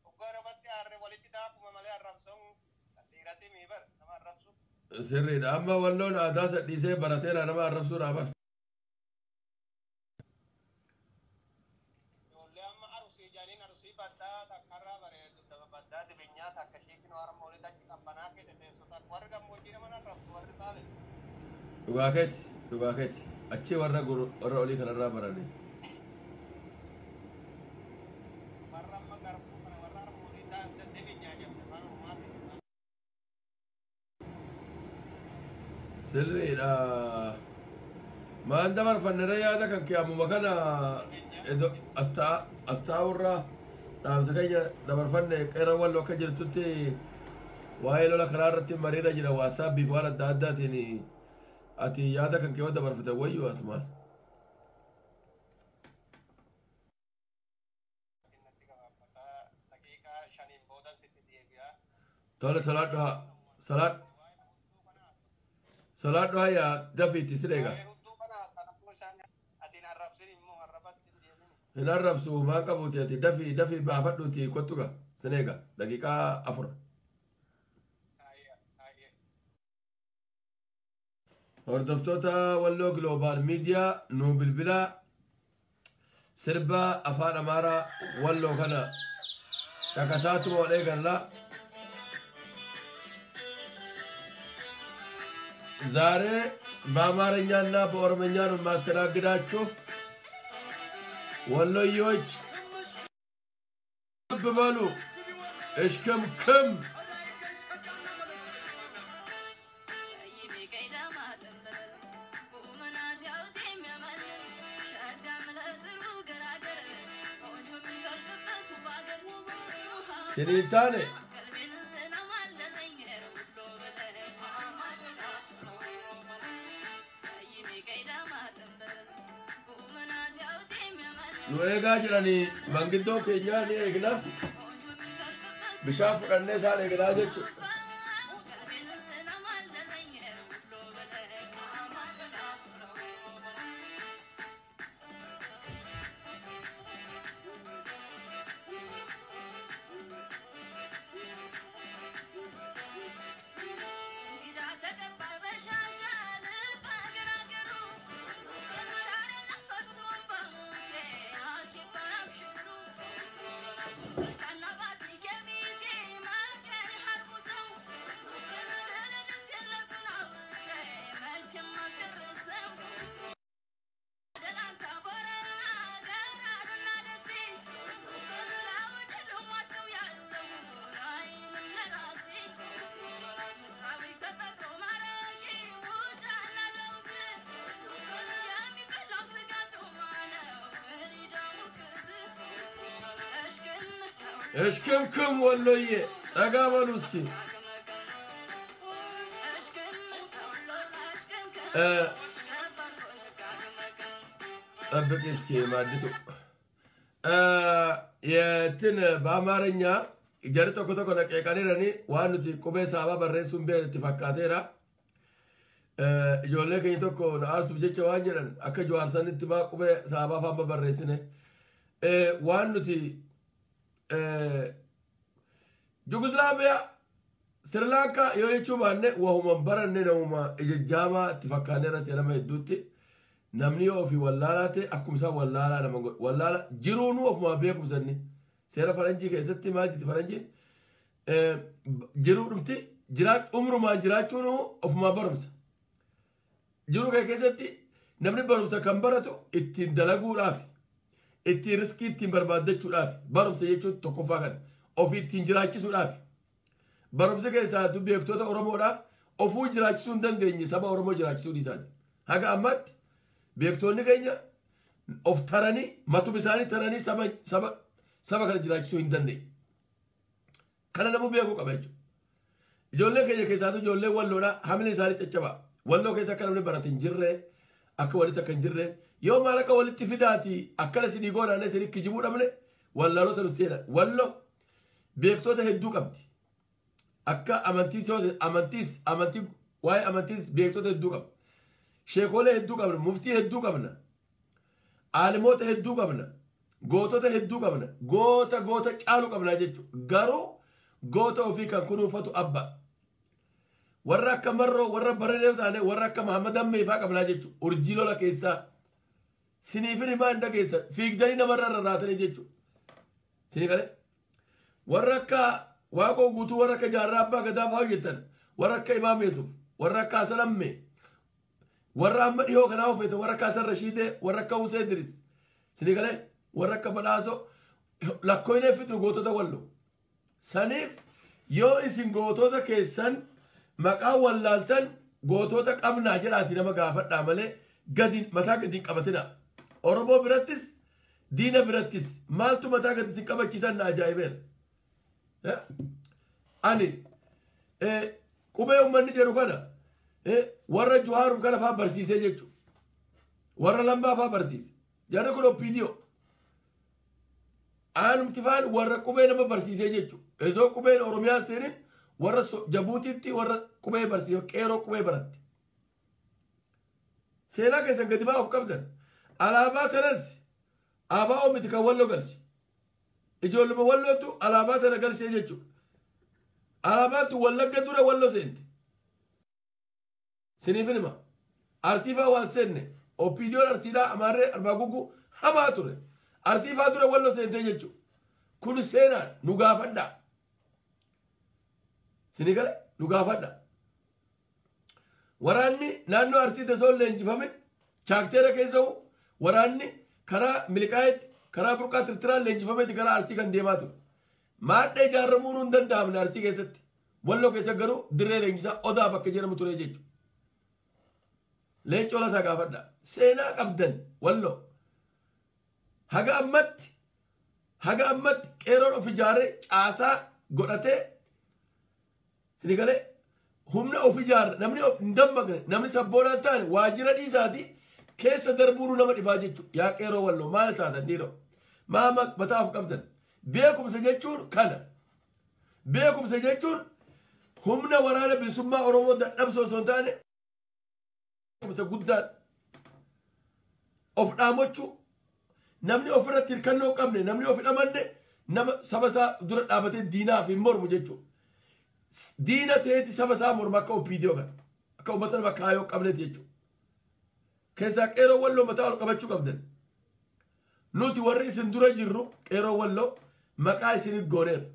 hoggaa namatti aarre walitti daakuma malee arrabsoon dhiiratti mii bar nama arrabsu. Sirriidha. Amma walloon aadaa sadhiisee barateera nama arrabsuudhaa bar. Ijoollee amma arusii jaaniin arusii baddaa takkarraa bareedu baddaa dibinyaa takka shiikinoo harma olitti achi qabbanaa keessa teessota warri gammoojjii nama arrabsu warri taale. Dhugaa keeti. Dhugaa keeti. Achi warra warra olii kanarraa baranii. Warra amma garbuu kana warra harma olii dibinyaa jedhamu afaan oromaatiin. Sirriidha. Maan dabarfannere yaada kan kee ammuma kana as taa'urraa dhaamsa keenya dabarfanne qeerra walloo akka jirtutti waa'ee lola karaa irratti mariirra jira waasaappiif waan adda addaatiin ati yaada kan kee yoo dabarfate wayyuu asumaan. Natti gabaabbataa daqiiqaa 5 boodan sitti deebi'a. Tole salaadhu haa salaadhu haa yaa dafiitti si eega. Waa'ee hudduu kana sanammoo isaan atiin arrabsin immoo arrabatti hin deemin. Hin arrabsu maan qabuuti ati dafii dafii baafadhuuti kottu ga sin eega daqiiqaa 4. Baay'ee. Hordoftoota Walloo Global Media nu bilbilaa sirba afaan Amaaraa Walloo kana caqasaatuma wal eegalla. ዛሬ በአማርኛና በኦሮምኛ ነው የማስተናግዳችሁ። ወሎዮች ልብ በሉ፣ እሽክምክም ስኒታኔ nu eegaa jiranii mangiddoo keenyaa ni eegna bishaan fudhannee isaan eegnaa jechuudha. እሽክምክም ወሎዬ ጠጋ በሉ እስኪ። ጠብቂ እስኪ ማድቱ የትን በአማርኛ jarri tokko tokko na qeeqaniirani waan nuti qubee saabaa barreessuun beekne itti fakkaateera. Ijoollee keenya tokko na aarsuuf jecha waan jedhan akka jawaarsanitti maa qubee saabaa fa'aa barreessine. Waan nuti Yugoslaaviyaa Sirilaankaa yoo jechuu baanne wahuman baranne namuma ijajjaamaa itti fakkaaneera seenama hedduutti. Namni yoo ofii wallaalaa ta'e akkuma isaan wallaalaa nama godhu. Wallaala jiruunuu ofumaa beekumsa inni. Seera faranjii keessatti maal jetti faranjiin jiruu dhumti umrumaan jiraachuun ofumaa barumsa. Jiruu kee keessatti namni barumsa kan baratu ittiin dalaguudhaaf ittiin riskii ittiin barbaaddachuudhaaf barumsa jechuun tokkoffaa kana ofii ittiin jiraachisuudhaaf. Barumsa keessaa beektoota Oromoodhaa ofuu jiraachisuu hin dandeenye saba Oromoo jiraachisuu dhiisaati. Haga ammaatti beektoonni keenya of taranii matuma isaanii taranii saba kana jiraachisuu hin dandeenye. Kana namuu beekuu qaba jechuudha. Ijoollee keenya keessaatu ijoollee walloodhaa hamli isaanii caccabaa. Walloo keessa akka namni barate hin jirre akka walitti akka hin jirre yoo maallaqa walitti fidaati akkana isinii goonaanne isinii kijibuu dhabne wallaalota nu seenan. Walloo beektoota hedduu qabdi. Akka amantiis amantii waa'ee amantiis beektoota hedduu qabna. Sheekolee hedduu qabna, muftii hedduu qabna, aalimoota hedduu qabna. Gootota hedduu qabna. Goota goota caalu qabna jechuudha. Garuu goota ofii kan kunuunfatu abba. Warra akka Marroo, warra Baranee taane, warra akka Mahammad Ammee fa'aa qabnaa jechuudha. Urjii lola keessaa. Siniifin himaa hin dhageessan. Fiigdanii namarra rarraatanii jechuudha. Sinii galee? Warra akka Waaqoo Guutuu, warra akka Jaarraa Abbaa Gadaa fa'aa hojjetan, warra akka Imaam Yesuuf, warra akka Hasan Ammee, warra amma dhihoo kanaa ofeetan, warra akka Hasan Rashiidee, warra akka Husee Idris. Sinii galee? Warra akka Badhaasoo lakkooyinee fixu gootota Walloo. Saniif yoo isin gootota keessan maqaa wallaaltan, gootota qabnaa jedhaati nama gaafadhaa malee gadi mataa gadi hin qabatina. Oromoo birattis diina birattis maaltu mataa gadi isin qabachiisan na ajaa'ibeera. Ani qubee uummanni jedhu kana warra Juhaarum kana fa'aa barsiisee jechuudha. Warra Lambaa fa'aa barsiise. Jarri kun OPDO. Aanumti faan warra qubee nama barsiisee jechuudha. Ezoo qubeen Oromiyaa seenin warra Jabuutiitti warra qubee barsiise, qeeroo qubee baratte. Seenaa keessan gadi ba'aa of qabdan. Alaabaa tanas ABO miti kan Walloo galche. Ijoolluma Wallootu alaabaa tana galchee jechuudha. Alaabaan tun Wallagga dura Walloo seente. Siniif hima. Arsii fa'aa waan seenne. OPDOn Arsiidhaa Amaarree Arbaa Gugguu hamaa ture. Arsii fa'aa dura Walloo seentee jechuudha. Kun seenaan nu gaafadhaa. Sinii gale, nu gaafadhaa. Waraanni naannoo Arsii osoo hin leenjifamin chaakteera keessa waraanni karaa Miliqaayetti, karaa Burqaa Tirtiraan leenjifameeti karaa Arsii kan deemaa ture. Maadhee ijaaramuun hin danda'amne Arsii keessatti. Walloo keessa garuu dirree leenjisaa Odaa bakka jedhamu ture jechuudha. Leencoo Lataa gaafadhaa. Seenaa qabdan Walloo. Haga ammatti qeeroon of ijaaree caasaa godhatee, sini galee, humna of ijaarre, namni of hin dammaqne, namni sabboonaan taane waajjira dhiisaati keessa darbuun nama dhibaa jechuudha. Yaa qeeroo Walloo, maal taatan dhiiroo? Maa mataa of qabdan? Beekumsa jechuun kana. Beekumsa jechuun humna waraana bilisummaa Oromoo dadhabsoo osoo hin taane, beekumsa guddaan of dhaamachuu. Namni ofirratti hirkannoo hin qabne, namni of hin amanne, nama saba isaa dura dhaabatee diinaaf hin mormu jechuudha. Diina ta'eeti saba isaa morma akka OPDO kana. Akka uummata nama kaayoo qabneeti jechuudha. Keessaa qeeroo Walloo mataa ol qabachuu qabdan. Nuti warri isin dura jirru qeeroo Walloo maqaa isinit gooneera.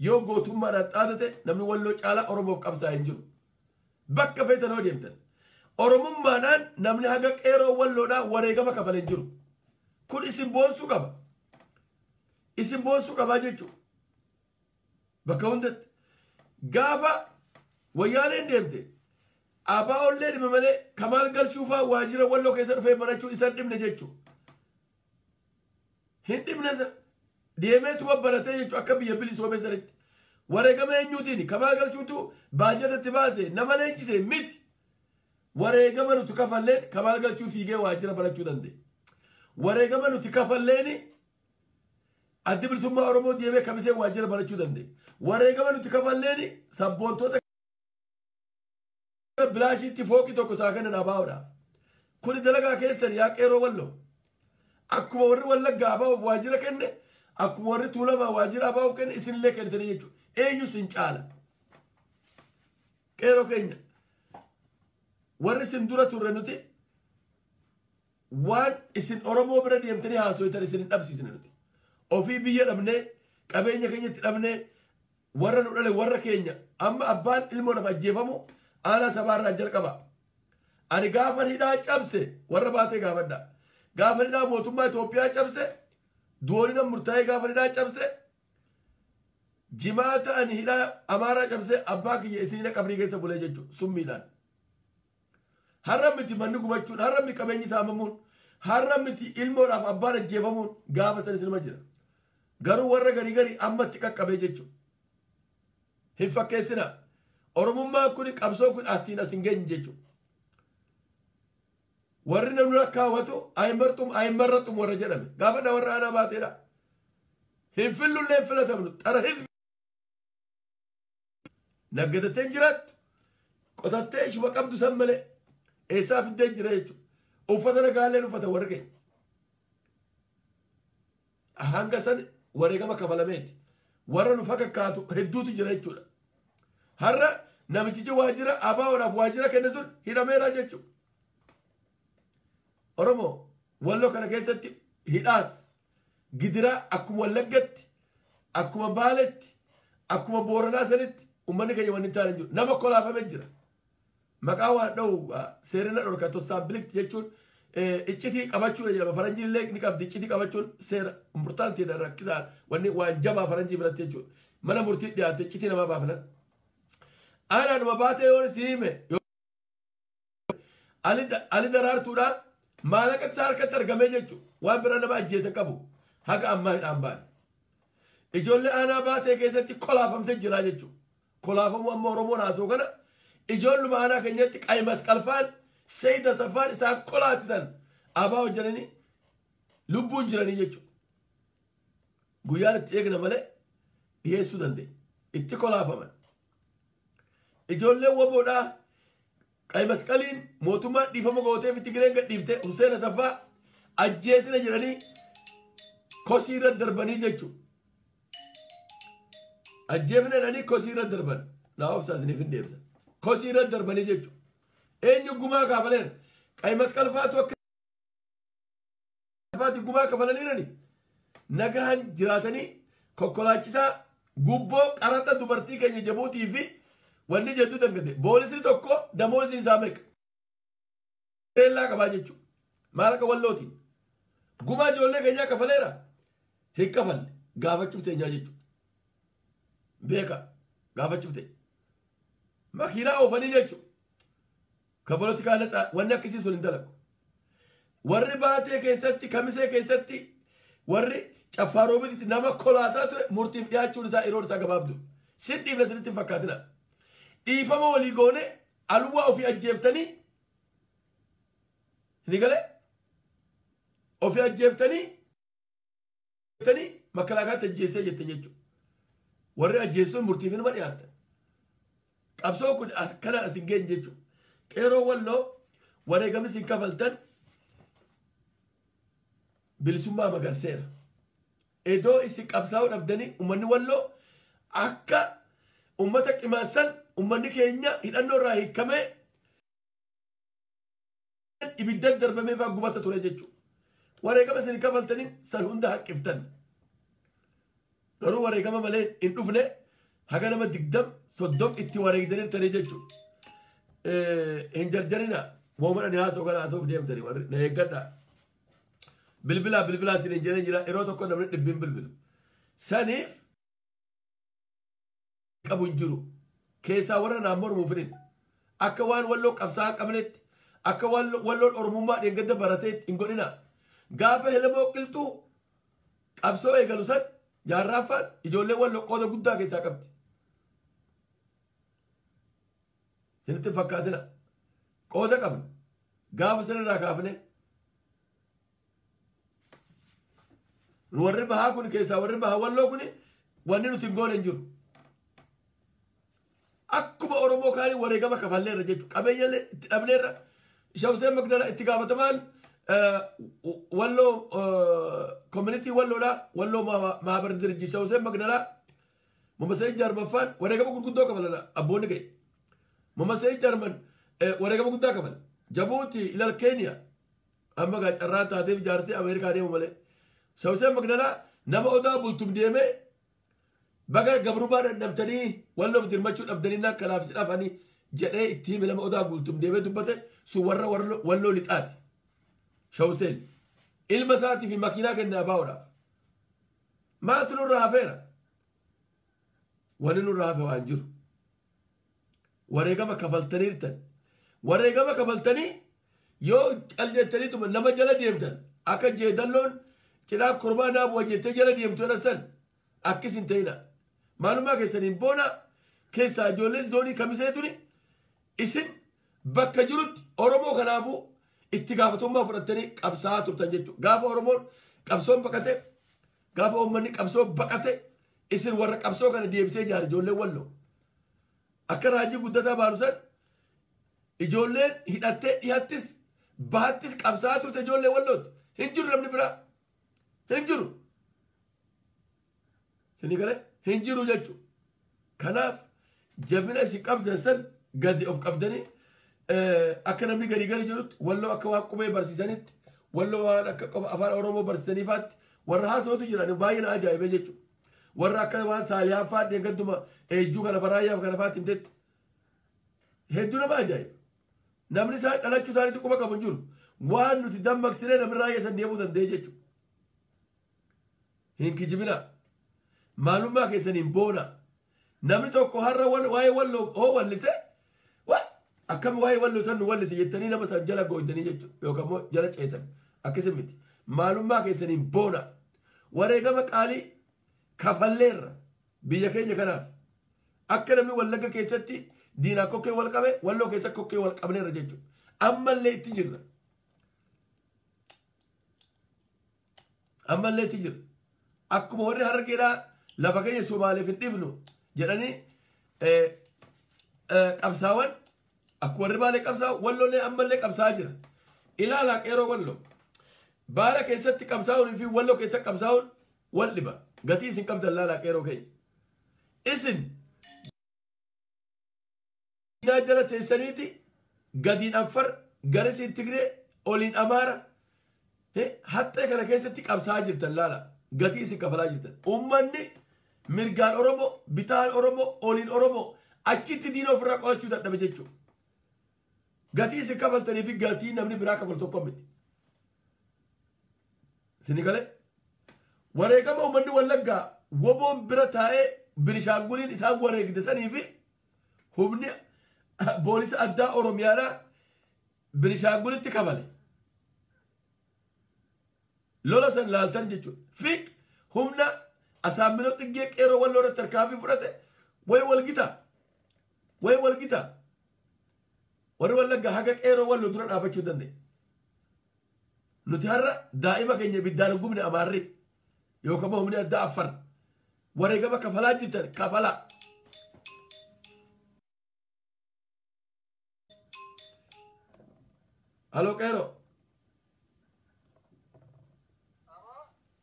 Yoo gootummaadhaan xaatate, namni Walloo caalaa Oromoof qabsaa hin jiru. Bakka feetan hoo deemtan. Oromummaadhaan namni haga qeeroo Walloodhaa wareegama kafalee hin jiru. Kun isin boonsuu qaba. Isin boonsuu qabaa jechuudha. Bakka hundatti. Gaafa Wayyaaneen deemte, ABOllee dhibme malee Kamaal Galchuufaa waajjira Walloo keessa dhufee barachuun isaan dhibne jechuudha. Hin dhibne isa. Deemeetuma baratee jechuudha akka biyya bilisoomee sanitti. Wareegama eenyuutiin? Kamaal Galchuutu baajata baase, nama leenjise miti. Wareegama nuti kafalleen Kamaal Galchuu fiigee waajjira barachuu danda'e. Wareegama nuti kafalleen Addi Bilisummaa Oromoo deemee Kamisee waajjira barachuu danda'e. Wareegama nuti kafalleen sabboontoota bilaashiitti fooqii tokko isaa kennan ABOdhaaf. Kuni dalagaa keessan, yaa qeeroo Walloo. Akkuma warri Wallaggaa ABOf waajjira kenne, akkuma warri Tuulamaa waajjira ABOf kenne, isinillee kennitanii jechuudha. Eenyu isin caala? Qeeroo keenya. Warri isin dura turre nuti waan isin Oromoo bira deemtanii haasoitan isin hin dhabsiisne nuti. Ofii biyya dhabnee, qabeenya keenyatti dhabnee, warra nu dhale, warra keenya amma abbaan ilmoo ajjeefamu aanaa sabaarraan jalqaba. Ani gaafa hidhaa cabse warra baatee gaafadha. Gaafa hidhaa mootummaa Itoophiyaa cabse, du'oonina murtaa'ee gaafa hidhaa cabse, jimaata ani hidhaa Amaaraa cabse, abbaa kiyya isinina qabrii keessa bulee jechuudha summiidhaan. Har'a miti manni gubachuun, har'a miti qabeenyi saamamuun, har'a miti ilmoodhaaf abbaan ajjeefamuun, gaafa san isinuma jira. Garuu warra garii garii ammatti qaqqabee jechuudha. Hin fakkeessina. Oromummaan kun, qabsoo kun asiin as hin geenye jechuudha. Warri namni lakkaawwatu ayimarxum ayimarraxum warra jedhame. Gaafadha warra aanaa baateedha. Hin fillullee hin filatamnu. Xara hizbi. Naggadatee hin jiraattu. Qotattee ishuma qabdu san malee eessaa fiddee jira jechuudha. Uffata nagaalleen uffata warri keenya. Hanga san wareegama kafalameeti. Warra nu fakkaatu hedduutu jira jechuudha. Har'a namichichi waajjira ABO'dhaaf waajjira kenne sun hidhameera jechuudha. Oromoo Walloo kana keessatti hidhaas gidiraa akkuma Wallaggatti, akkuma Baaletti, akkuma Booranaa sanitti uummanni keenya wanni taane jiru. Nama kolaafamee jira. Maqaa waan dha'u seerina dhorka tossaabilikti jechuun iccitii qabachuudha jedhama. Faranjiin illee ni qabdi iccitii qabachuun seera murtaantiidha rakkisaa wanni waan jabaa faranjii biratti jechuudha. Mana murtii dhiyaate iccitii namaa baafnan. Aanaanuma baatee yoo si hime Ali Daraartuudha maallaqa isaa harkatti argamee jechuudha. Waan biraa nama ajjeese qabu haga ammaa hidhaan baane. Ijoollee aanaa baatee keessatti kolaafamtee jira jechuudha. Kolaafamuu amma Oromoon haasoo kana ijoolluma aanaa keenyatti qayi masqalfaan Seeyida Saffaan isaan kolaasisan abaa hojjetanii lubbuun jiranii jechuudha. Guyyaan itti eegna malee dhiyeessuu dandeenya. Itti kolaafaman. Ijoolleen woboodhaa qayi masqaliin mootummaan dhiifama gooteef itti gireen gadhiifte Hussein Asaffaa ajjeesina jiranii kosii irra darbanii jechuudha. Ajjeefna jedhanii kosii irra darban. Naa obsaa isiniif hin deebisa. Kosii irra darbanii jechuudha. Eenyu gumaa kafaleera? Qayi masqal faatu akka faati gumaa kafalaniirani. Nagaan jiraatanii konkolaachisaa gubboo qaraxa dubartii keenya Jabuutii fi wanni jedhu dangate. Boolisni tokko damoosni isaa meeqa? Teellaa qabaa jechuudha. Maallaqa wallootiin. Gumaa ijoollee keenyaa kafaleera? Hin kafalle. Gaafachuuf teenyaa jechuudha. Beeka gaafachuuf teenya. Makiinaa oofanii jechuudha. Ka polotikaa natsaa wanni akkasii sun hin dalagu. Warri baatee keessatti kamisee keessatti warri caffaaroobitti nama kolaasaa ture murtiif dhiyaachuun isaa yeroo isaa gabaabdu. Sin dhiifna sinitti hin fakkaatina. Dhiifama walii goone alwaa ofii ajjeeftanii ni galee ofii ajjeeftanii makalaakaatti ajjeessee jette jechuudha. Warri ajjeessuun murtiif inuma dhiyaatan. Qabsoon kun akkanaan as hin geenye jechuudha. Qeeroo Walloo wareegamni isin kafaltan bilisummaa magarseera. Iddoo isin qabsaa'uu dhabdanii uummanni Walloo akka uummata qimaassan uummanni keenya hidhannoo irraa hiikamee ibidda darbamee fa'aa gubata ture jechuudha. Wareegama isin kafaltanii san hunda haqqiftan. Garuu wareegama malee hin dhufne haga nama 20 30 itti wareegdanii jechuudha. Hin jarjarina moomana ni haasoo kana haasoof deemtanii warri na eeggadha. Bilbilaa bilbilaa isin hin jedhan jira yeroo tokko namni dhibbiin bilbilu. Saniif qabu hin jiru. Keessaa warra naan mormuuf hin akka waan Walloo qabsaa qabnetti akka Walloon Oromummaa dheengadda barateetti hin godhina. Gaafa Helemoo Qilxuu qabsoo eegalu san jaarraaffaan ijoollee Walloo qooda guddaa keessaa qabdi. Sinitti fakkaatina. Qooda qabna. Gaafa sanarraa kaafne warri bahaa kun keessaa warri bahaa Walloo kun wanni nuti hin goone hin jiru. Akkuma Oromoo kaanii wareegama kafalleerra jechuudha. Qabeenyallee itti dhabneerra. Shawseen Magdalaa itti gaafatamaan Walloo koominitii Walloodhaa Walloo Maabar Dirjii Shawseen Magdalaa Mamasee Jaarmaffaan wareegama gurguddoo kafalan abboonni ga'e. Mamasee Jaarman wareegama guddaa kafalan. Jabuuti ilal Keeniyaa amma gaa carraa taateef jaarsee Ameerikaa deemu malee. Shawseen Magdalaa nama odaa bultum deemee baga gabrummaa dadhabtanii Walloof dirmachuu dhabdanii kanaaf si dhafanii jedhee itti hime nama odaa bultum deemee dubbate sun warra Walloo lixaati. Shawseen ilma isaatii fi makiinaa kennaa baa'uudhaaf. Maaltu nurraa hafeera? Wanni nurraa hafe waan jiru. Wareegama kafaltaniirtan. Wareegama kafaltanii yoo cal jettaniituma nama jala deemtan akka jeedalloon cidhaa korbaa naabu'a jettee jala deemtu jedhan san akkis hin ta'ina. Maalummaa keessaniin boona keessaa ijoolleen zoonii kamisee tuni isin bakka jirutti Oromoo kanaafuu itti gaafatamummaa fudhattanii qabsaa'aa turtan jechuudha. Gaafa Oromoon qabsoon baqate, gaafa uummanni qabsoo baqate, isin warra qabsoo kana deebisee ijaare ijoolleen Walloo. Akka raajii guddataa baanu san ijoolleen hidhattee dhiyaattis bahattis qabsaa'aa turte ijoollee Wallooti. Hin jiru namni biraa. Hin jiru. Isinii galee hin jiru jechuudha. Kanaaf jabina isin qabdan san gadi of qabdanii akka namni gadi gadi jirutti walloo akka waan qubee barsiisanitti walloo waan akka qofa afaan Oromoo barsiisaniifaatti warra haasawatu jiran baay'ee na ajaa'ibee jechuudha. Warra akka waan saaliyaa fa'aa deeggadduma eejjuu kana faraayyaaf kana fa'aatti himtetti hedduu nama ajaa'iba. Namni isaan dhalachuu isaaniitti quba qabu hin jiru. Waan nuti dammaqsinee namni raayyaa san deemuu danda'e jechuudha. Hin kijibinaa. Maalummaa keessaniin boona. Namni tokko har'a waa'ee walloo hoo wallise akkam waa'ee walloo san nu wallise jettanii nama san jala gooddanii jechuudha yookaan immoo jala ceetan akkasii miti. Maalummaa keessaniin boona. Wareegama qaalii kafalleerra biyya keenya kanaaf akka namni Wallagga keessatti diinaa kokkee wal qabe walloo keessatti kokkee wal qabneerra jechuudha. Ammallee itti jirra. Ammallee itti jirra. Akkuma warri Harargeedhaa lafa keenya Somaaliif hin dhifnu jedhanii qabsaawwan akkuma warri Baalee qabsaa'u walloolee ammallee qabsaa'aa jira. Ilaalaa qeeroo walloo. Baala keessatti qabsaa'uun fi walloo keessatti qabsaa'uun wal dhiba. Gatii isin qabdan laalaa qeeroo keenya. Isin diinaa jala teessaniiti gadiin Afar garisiin Tigree oliin Amaara haxxee kana keessatti qabsaa'aa jirtan laala. Gatii isin kafalaa jirtan. Uummanni mirgaan Oromoo, bitaan Oromoo, oliin Oromoo achitti diina ofirraa qolachuu dadhabe jechuudha. Gatii isin kafaltanii fi gatii namni biraa kafalu tokko miti. Isin galee wareegama uummanni Wallaggaa woboon bira taa'ee Binishaanguliin isaan wareegde sanii fi humni poolisa addaa Oromiyaadhaa Binishaangulitti kafale. Lola san laaltan jechuudha. Fi humna Asaaminoo Xiggee qeeroo walloo irratti tarkaanfii fudhate wayi wal gita. Wayi wal gita. Warri Wallaggaa haga qeeroo walloo dura dhaabachuu danda'e. Nuti har'a daa'ima keenya ibiddaan hin gubne Amaarri yookaan humni addaa Affar wareegama kafalaa jirtan kafalaa. Aloo qeeroo.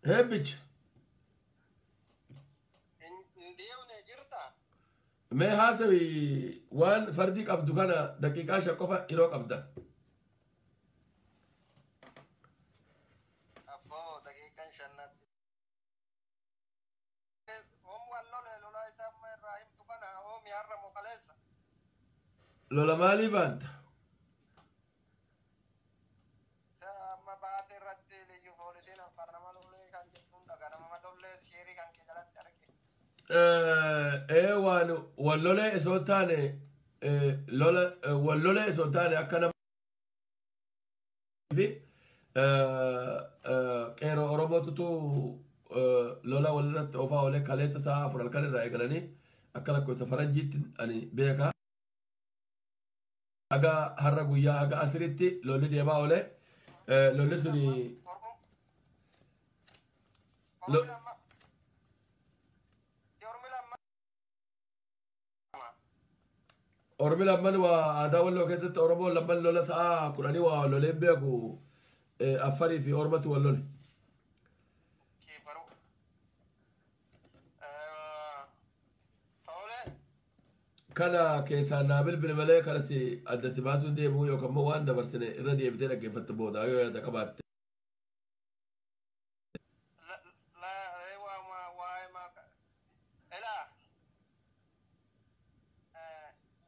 Heebbicha. Hin deemne jirta. Mee haasawi waan fardii qabdu kana daqiiqaa 5 qofa yeroo qabda. Abboo daqiiqaan shannatti. Oom wal lole lola isaa amma irraa himtu kana oomi har'a moo kaleessa? Lola maalii baanta? Isa amma baate irratti liyyu poolisiin Affaar nama lolee kan jedhuun dhaga nama matollee sheerii kan kee jalatti arge. Ee waan wal lolee osoo hin taane lola wal lolee osoo hin taane akka nama fi qeeroo Oromootutu lola walirratti oofaa oolee kaleessa sa'a 4 halkan irraa eegalanii akka lakkoofsa faranjiitti ani beeka. Haga har'a guyyaa haga asiritti lolli deemaa oolee lolli suni Ormi lama. Si ormi lama. Ormi lamman waa aadaa walloo keessatti Oromoon lamman lola sa'a 10 waa loleen beeku Affarii fi Ormatu wal lole. Kiifaru. Tole. Kana keessaan naa bilbile malee kana si adda si baasuun deemu yookaan immoo waan dabarsine irra deebitee dhaggeeffatte booda yoo yaada qabaatte. La la waa ma waa ma elaa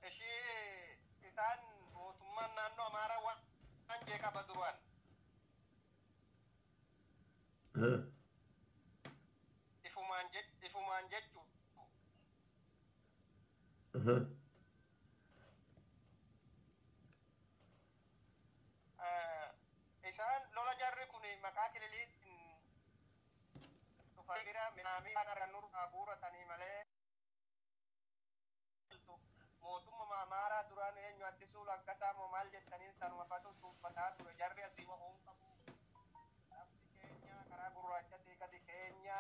ishii isaan mootummaan naannoo Amaaraa waan jee qaba duraan. Ifumaan jechu. Isaan lola jarri kun maqaa kililiitiin dhufan bira midhaanii waan argannu guuratanii malee mootummaa Amaaraa duraan eenyu Addisuu Laggasaa moo maal jettaniin sanuma fatu tuuffataa ture jarri asii wahuun qabu. Lafti keenya karaa gurraachatii gadi keenya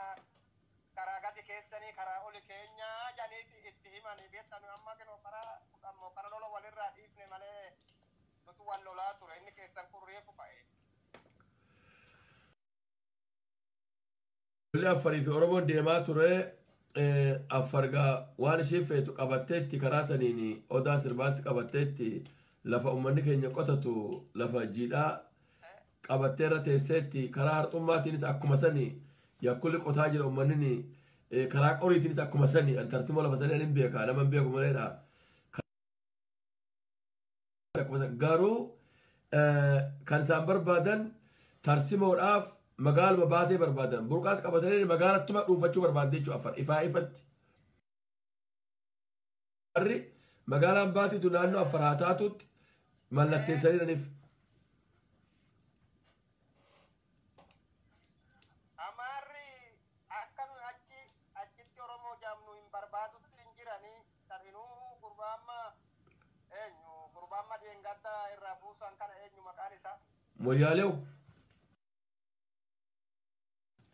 karaa gadi keessanii karaa oli keenya janiiti itti himanii beektan amma kinoo karaa ammoo karaa lola walirraa dhiifne malee nutu wal lolaa ture inni keessan kun reefu ka'e. Lolli Affarii fi Oromoon deemaa ture. Affargaa waan ishee feetu qabatteetti karaa saniin odaa sirbaatti qabatteetti lafa uummanni keenya qotatu lafa jiidhaa qabattee irra teesseetti karaa harxummaatiinis akkuma sani yakkulli qotaa jira uummanni karaa qoriitiinis akkuma sani ani tarsimoo lafa sanii ani hin beeka nama hin beeku maleedha. Garuu kan isaan barbaadan tarsimoodhaaf magaaluma baatee barbaadan burqaas qabatanii magaalattuma dhuunfachuu barbaadde jechuudha Afar ifaa ifatti. Warri magaalaan baatiitu naannoo Afar haa taatutti mallatteessanii jiraniif. Amaarri akka nu achi achitti Oromoo jaamnu hin barbaadutti hin jiranii tarinuu gurbaamma eenyu gurbaamma dheengadda irraa buusan kana eenyu maqaan isaa? Moyyaalew.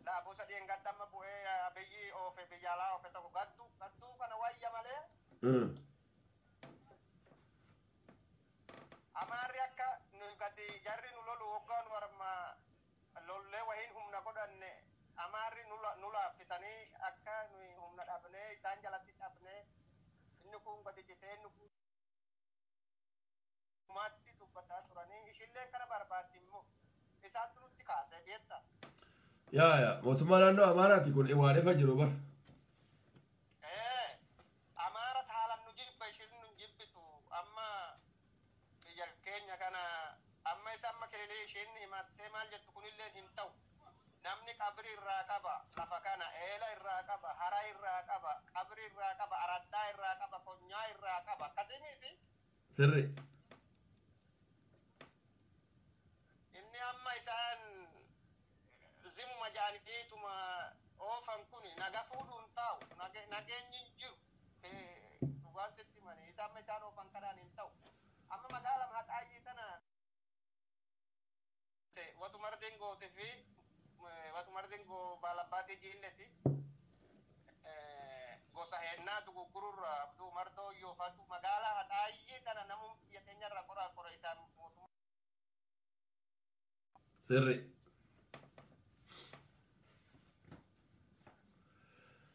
Laa buusa dheengadda amma bu'ee biyyi oofe biyya alaa oofe tokko gadduu gadduu kana wayya malee Amaarri akka nu gadi jarri nu lolu waggaa nu warma lollee wahiin humna godhanne Amaarri nu laaffisanii akka nu humna dhabnee isaan jalatti dhabnee inni kun gadi jitee inni kun maatti dubbataa turanii ishillee kana barbaaddi immoo isaantu nutti kaasee beekta. Yaa yaa mootummaa naannoo Amaaraati kun waan ifa jiru bar. Amaara haalan nu jibba ishiin nu jibbitu amma biyya keenya kana amma isa amma kililii ishiin himattee maal jettu kunillee hin ta'u. Namni qabri irraa qaba lafa kana eela irraa qaba hara irraa qaba qabri irraa qaba araddaa irraa qaba konyaa irraa qaba akkasiinis. Sirri. Inni amma isaan zimuma jaaniituma oofan kun naga fuudhuun taa'u nageenyi hin jiru dhugaan sitti himanii isa amma isaan oofan kanaan hin ta'u. Amma magaalaa Haxaayyii tana watu mardingooti fi watu mardingoo baalabbaatii jiilleti gosa heennaa duguggururra abduu mardoo yoofatu magaalaa Haxaayyii tana namu biyya keenyarra qoraa qora isaan mootummaa. Sirri.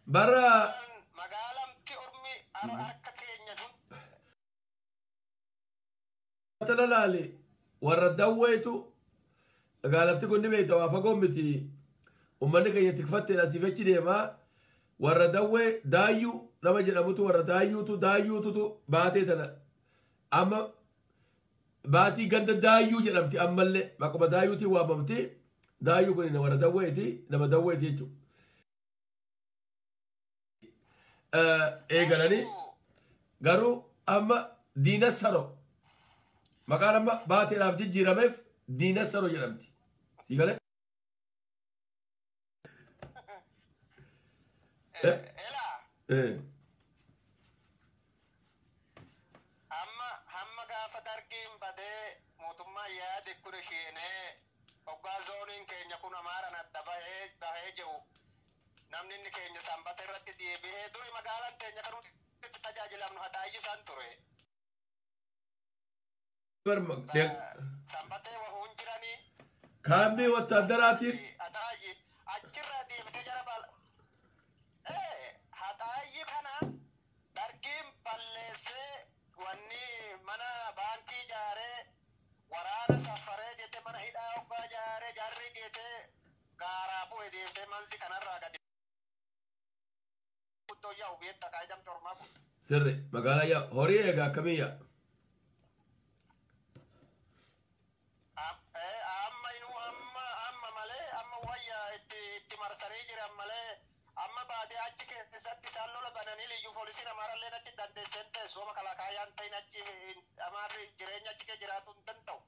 Bara magaalamti ormi harka keenya Talalaali warra dawweetu magaalatti kun ni beekta waa fagoo miti uummanni keenya tikfattee asii achi deemaa warra dawwee daayyuu nama jedhamutu warra daayyuutu daayyuututu baatee tana amma baatii ganda daayyuu jedhamti ammallee maquma daayyuutiin waamamti daayyuu kun warra dawweeti nama dawweeti jechuudha. Eegalanii garuu amma diina saro maqaan amma baateedhaaf jijjiirameef diina saro jedhamti. Si galee? Elaa amma hamma gaafa dargiin badee mootummaa yaade kun isheenee hoggaa zooniin keenya kun amaaran adda bahee bahee jiru namni inni keenya sanbata irratti deebi'ee duri magaalaan teenya kan nuti itti tajaajilamnu Haxaayyi san ture. Sanbatee wahuun jiranii. Kaambii wattaaddaraatiin Haxaayyi achirraa deebitee jara bal Haxaayyi kana dargiin balleessee wanni mana baankii ijaaree waraana safaree jettee mana hidhaa hoggaa ijaaree jarri geetee gaaraa bu'e deemtee manzi kanarraa gadi guddoo yaa'u beekta kaayidamte ormaa kun. Sirri magaalaa yaa horii eegaa akkamii yaa? Amma inuu amma amma malee amma wayya itti itti marsanii jiran malee amma baadee achi keessatti isaan lola bananii liyyuu poolisiin amaarallee achi dandeesseen teessuma makalakaayaan ta'in achi amaarri jireenya achi kee jiraatu hin danda'u.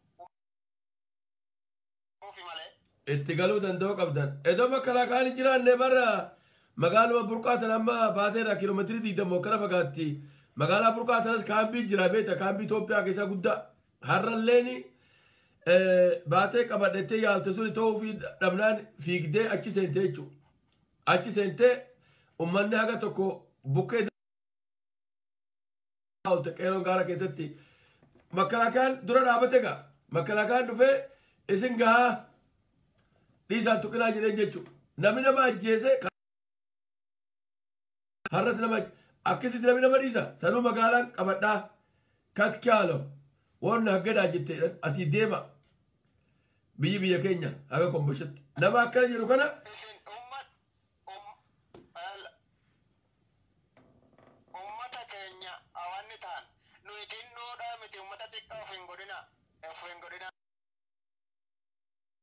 Ufi malee. Itti galuu danda'uu qabdan. Iddoo makalaakaan hin jiraanne barra magaaluma burqaa tan amma baateerraa kiiloomeetirii 20 kana fagaatti. Magaalaa burqaa tanas kaambii jira beekta kaambii Itoophiyaa keessaa guddaa. Har'alleeni baatee qabadhettee yaalte suni ta'uu fi dhabnaan fiigdee achi seentee jechuudha. Achi seentee uummanni haga tokko bukkee oolte qeeroon gaara keessatti. Makalaakaan dura dhaabate gaa. Makalaakaan dhufee isin gahaa dhiisaan tuqinaa jedheen jechuudha. Namni nama ajjeese Har'as nama akkasitti namni nama dhiisa. Sanuu magaalaan qabadhaa katkaalo waan haggadaa jettee asii deema. Biyyi biyya keenya haga komboshatti. Nama akkana jedhu kana Isin ummata keenya hawaanni ta'an nuyi xinnoodhaa miti ummata xiqqaa of hin godhina of hin godhina.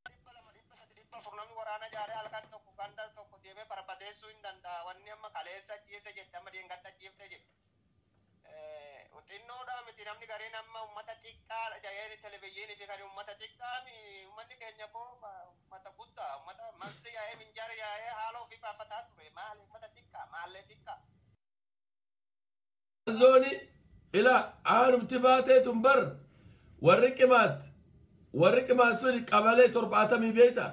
200 300 400 namni waraana jaaree halkan tokko ganda tokko deemee barbadeessuu hin danda'a. Wanni amma kaleessa ajjeese jette amma dheengadda ajjeefte jette. Xinnoodhaa miti namni gariin amma ummata xiqqaa jedhee televizyiinii fi kan ummata xiqqaa ummanni keenya koo ummata guddaa ummata mansi yaa'ee minjaara yaa'ee haala ofii baafataa ture maali ummata xiqqaa maallee xiqqaa. Zooni ila aanumti baatee tun bar warri qimaat suni qabalee 70 beekta.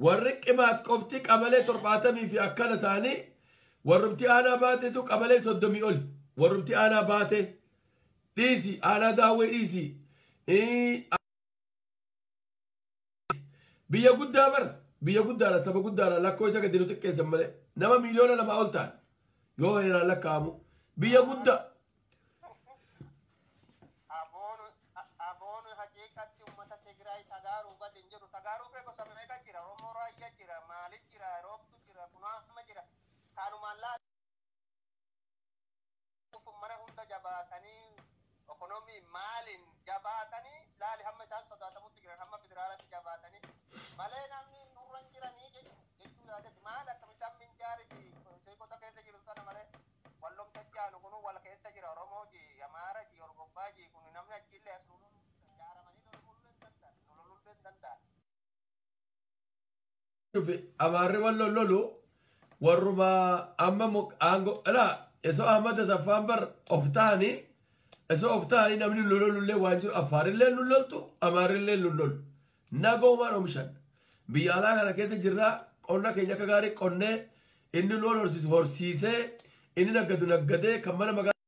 Warri qimaat qofti qabalee 70 fi akkana isaanii warrumti aanaa baateetu qabalee 30 ol. Warrumti aanaa baatee dhiisi aanaa daawwee dhiisi. Biyya guddaa bar biyya guddaadha saba guddaadha lakkoo isa gadi nu xiqqeessan malee nama 2 miliyoona ol ta'an yoo heeraan lakkaa'amu biyya guddaa. Aboonu haqiiqatti uummata Tigraay tagaaruu gadi hin jiru. Tagaaruu kee gosa meeqa jira? Oromoo raayyaa jira, Maalit jira, Roobtu jira, Kunaama jira. Kanumaan laaluuf mana hunda jabaatanii ekonomii maaliin jabaatanii laali hamma isaan sodaatamutti jiran hamma federaalatti jabaatanii malee namni nurra hin jiranii jechuu yaadetti maal akkam isaan minjaariti seekota keessa jiru sana malee wallomta jaanu kun wal keessa jira Oromoo ji Amaara ji Orgobbaa ji kun namni achillee as loluu jaaramanii loluu hin danda'an loluu hin danda'an. Amaarri wal lolu warruma amma aangoo ilaa isoo Ahmad Asaffaan bar of ta'anii isoo of ta'anii namni lololullee waan jiru Affaarillee nu loltu Amaarrillee nu lolu. Nagoomaan oomishan biyya alaa kana keessa jirraa qonna keenya akka gaarii qonnee inni loon horsiisu horsiisee inni naggadu naggadee kan mana magaalaa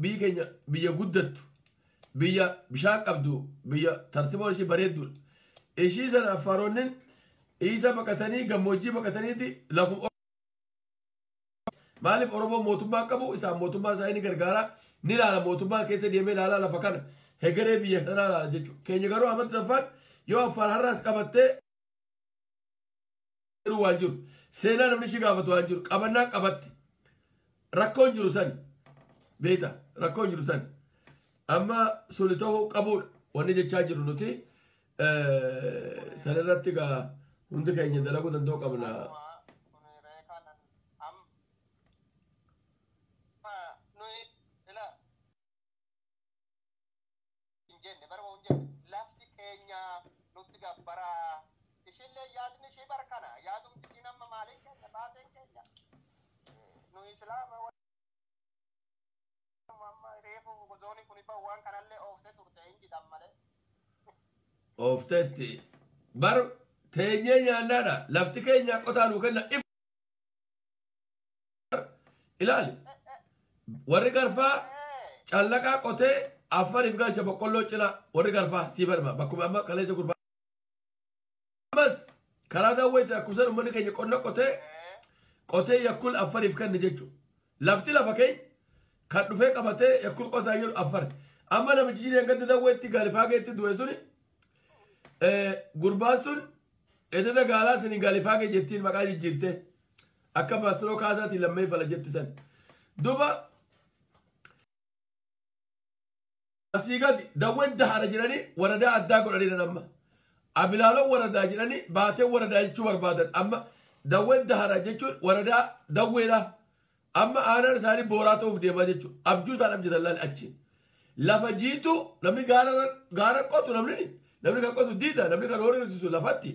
biyyi keenya biyya guddattu biyya bishaan qabdu biyya tarsiimoon ishii bareeddudha. Ishii sana Affaaronni isa baqatanii gammoojjii baqataniiti lafum maaliif Oromoo mootummaa qabu isaan mootummaa isaanii ni gargaara ni ilaala mootummaa keessa deemee ilaalaa lafa kana hegeree biyya sanaa ilaala jechuudha. Keenya garuu Ahmad Asaffaan yoo Affaar har'aas qabattee waan jiru seenaa namni ishii gaafatu waan jiru qabannaa qabatte rakkoon jiru sani beeta rakkoon jiru sani amma suni ta'uu qabuudha wanni jechaa jiru nuti sanirratti egaa hundi keenya dalaguu danda'uu qabna. Lafti keenya nutti gabbaraa ishillee yaadni ishii barkana yaadumti ishiin amma maaliin keenya baateen keenya nu islaama amma reefu gozooni kun ifa waan kanallee ooftee turte hin jedhan malee. Oofteetti bar teenyee nyaannaadha lafti keenya qotaa nuu kenna ilaali warri garfaa callaqaa qotee Affariif galcha boqqolloo cinaa warri garfaa sii barma bakkuma amma kaleessa gurbaa. Ammas karaa daawwee jira akkuma uummanni keenya qonna qotee qotee yakkul Affariif kenne jechuudha. Lafti lafa keenya kan dhufee qabatee yakkul qotaa jiru Affar. Amma namichi jireen gadi daawweetti galifaageetti du'e suni gurbaan sun ededa gaalaa sanii galifaagee jettiin maqaa jijjiirte akka baasiroo kaasaatiin lammee fala jetti san. Duuba asii gadi dawween dahara jedhanii waradaa addaa godhanii amma. Abilaaloon waradaa jedhanii baatee waradaa jechuu barbaadan amma dawween dahara jechuun waradaa dawweedha. Amma aanaan isaanii booraa ta'uuf deemaa jechuudha. Abjuu isaan abjatan laali achiin. Lafa jiitu namni gaara qotu namni kan qotu diida namni kan horii horsiisu lafatti.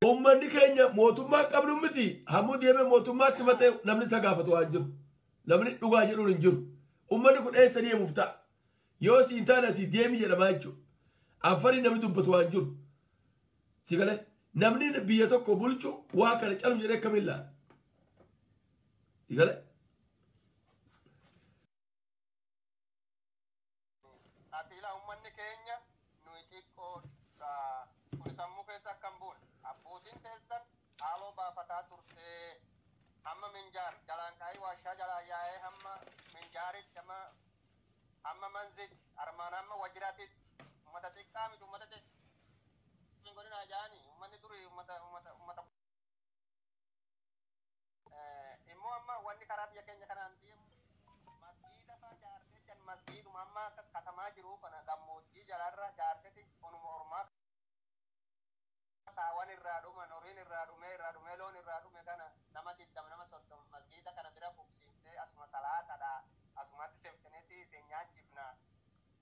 Uummanni keenya mootummaa qabnu miti hammuu deemee mootummaatti matee namni isa gaafatu waan jiru. Namni dhugaa jedhuun hin jiru. Uummanni kun eessa deemuuf ta'a? Yoo siin taane asii deemi jedhamaa jechuudha. Affarii namni dubbatu waan jiru. Si galee namni biyya tokko bulchu waa kana calum jedhee akkamiin laala? Si galee? Ati ilaa uummanni keenya Nuyi xiqqoodha. Kun sammuu keessa akkam buune. Abbootiin teessan haaloo baafataa turte. Hamma Minjaar jalaan kaayii warshaa jalaa yaa'ee hamma Minjaaritti, hamma Manzitti, armaan hamma Wajiraatitti. Uummata xiqqaa miti, uummata xiqqaa godina jaani uummanni durii uummata immoo amma wanni karaa biyya keenya kanaan deemu masgiida faa jaartee jan masgiiduma amma akka katamaa jiru kana gammoojjii jalarra jaarteti onuma ormaa saawwan irraa dhuman, horiin irraa dhumee loon irraa dhume kana nama 20, nama 30 masgiida kana bira qubsiiftee asuma salaatadha, asumatti seftenitti isin nyaachifna.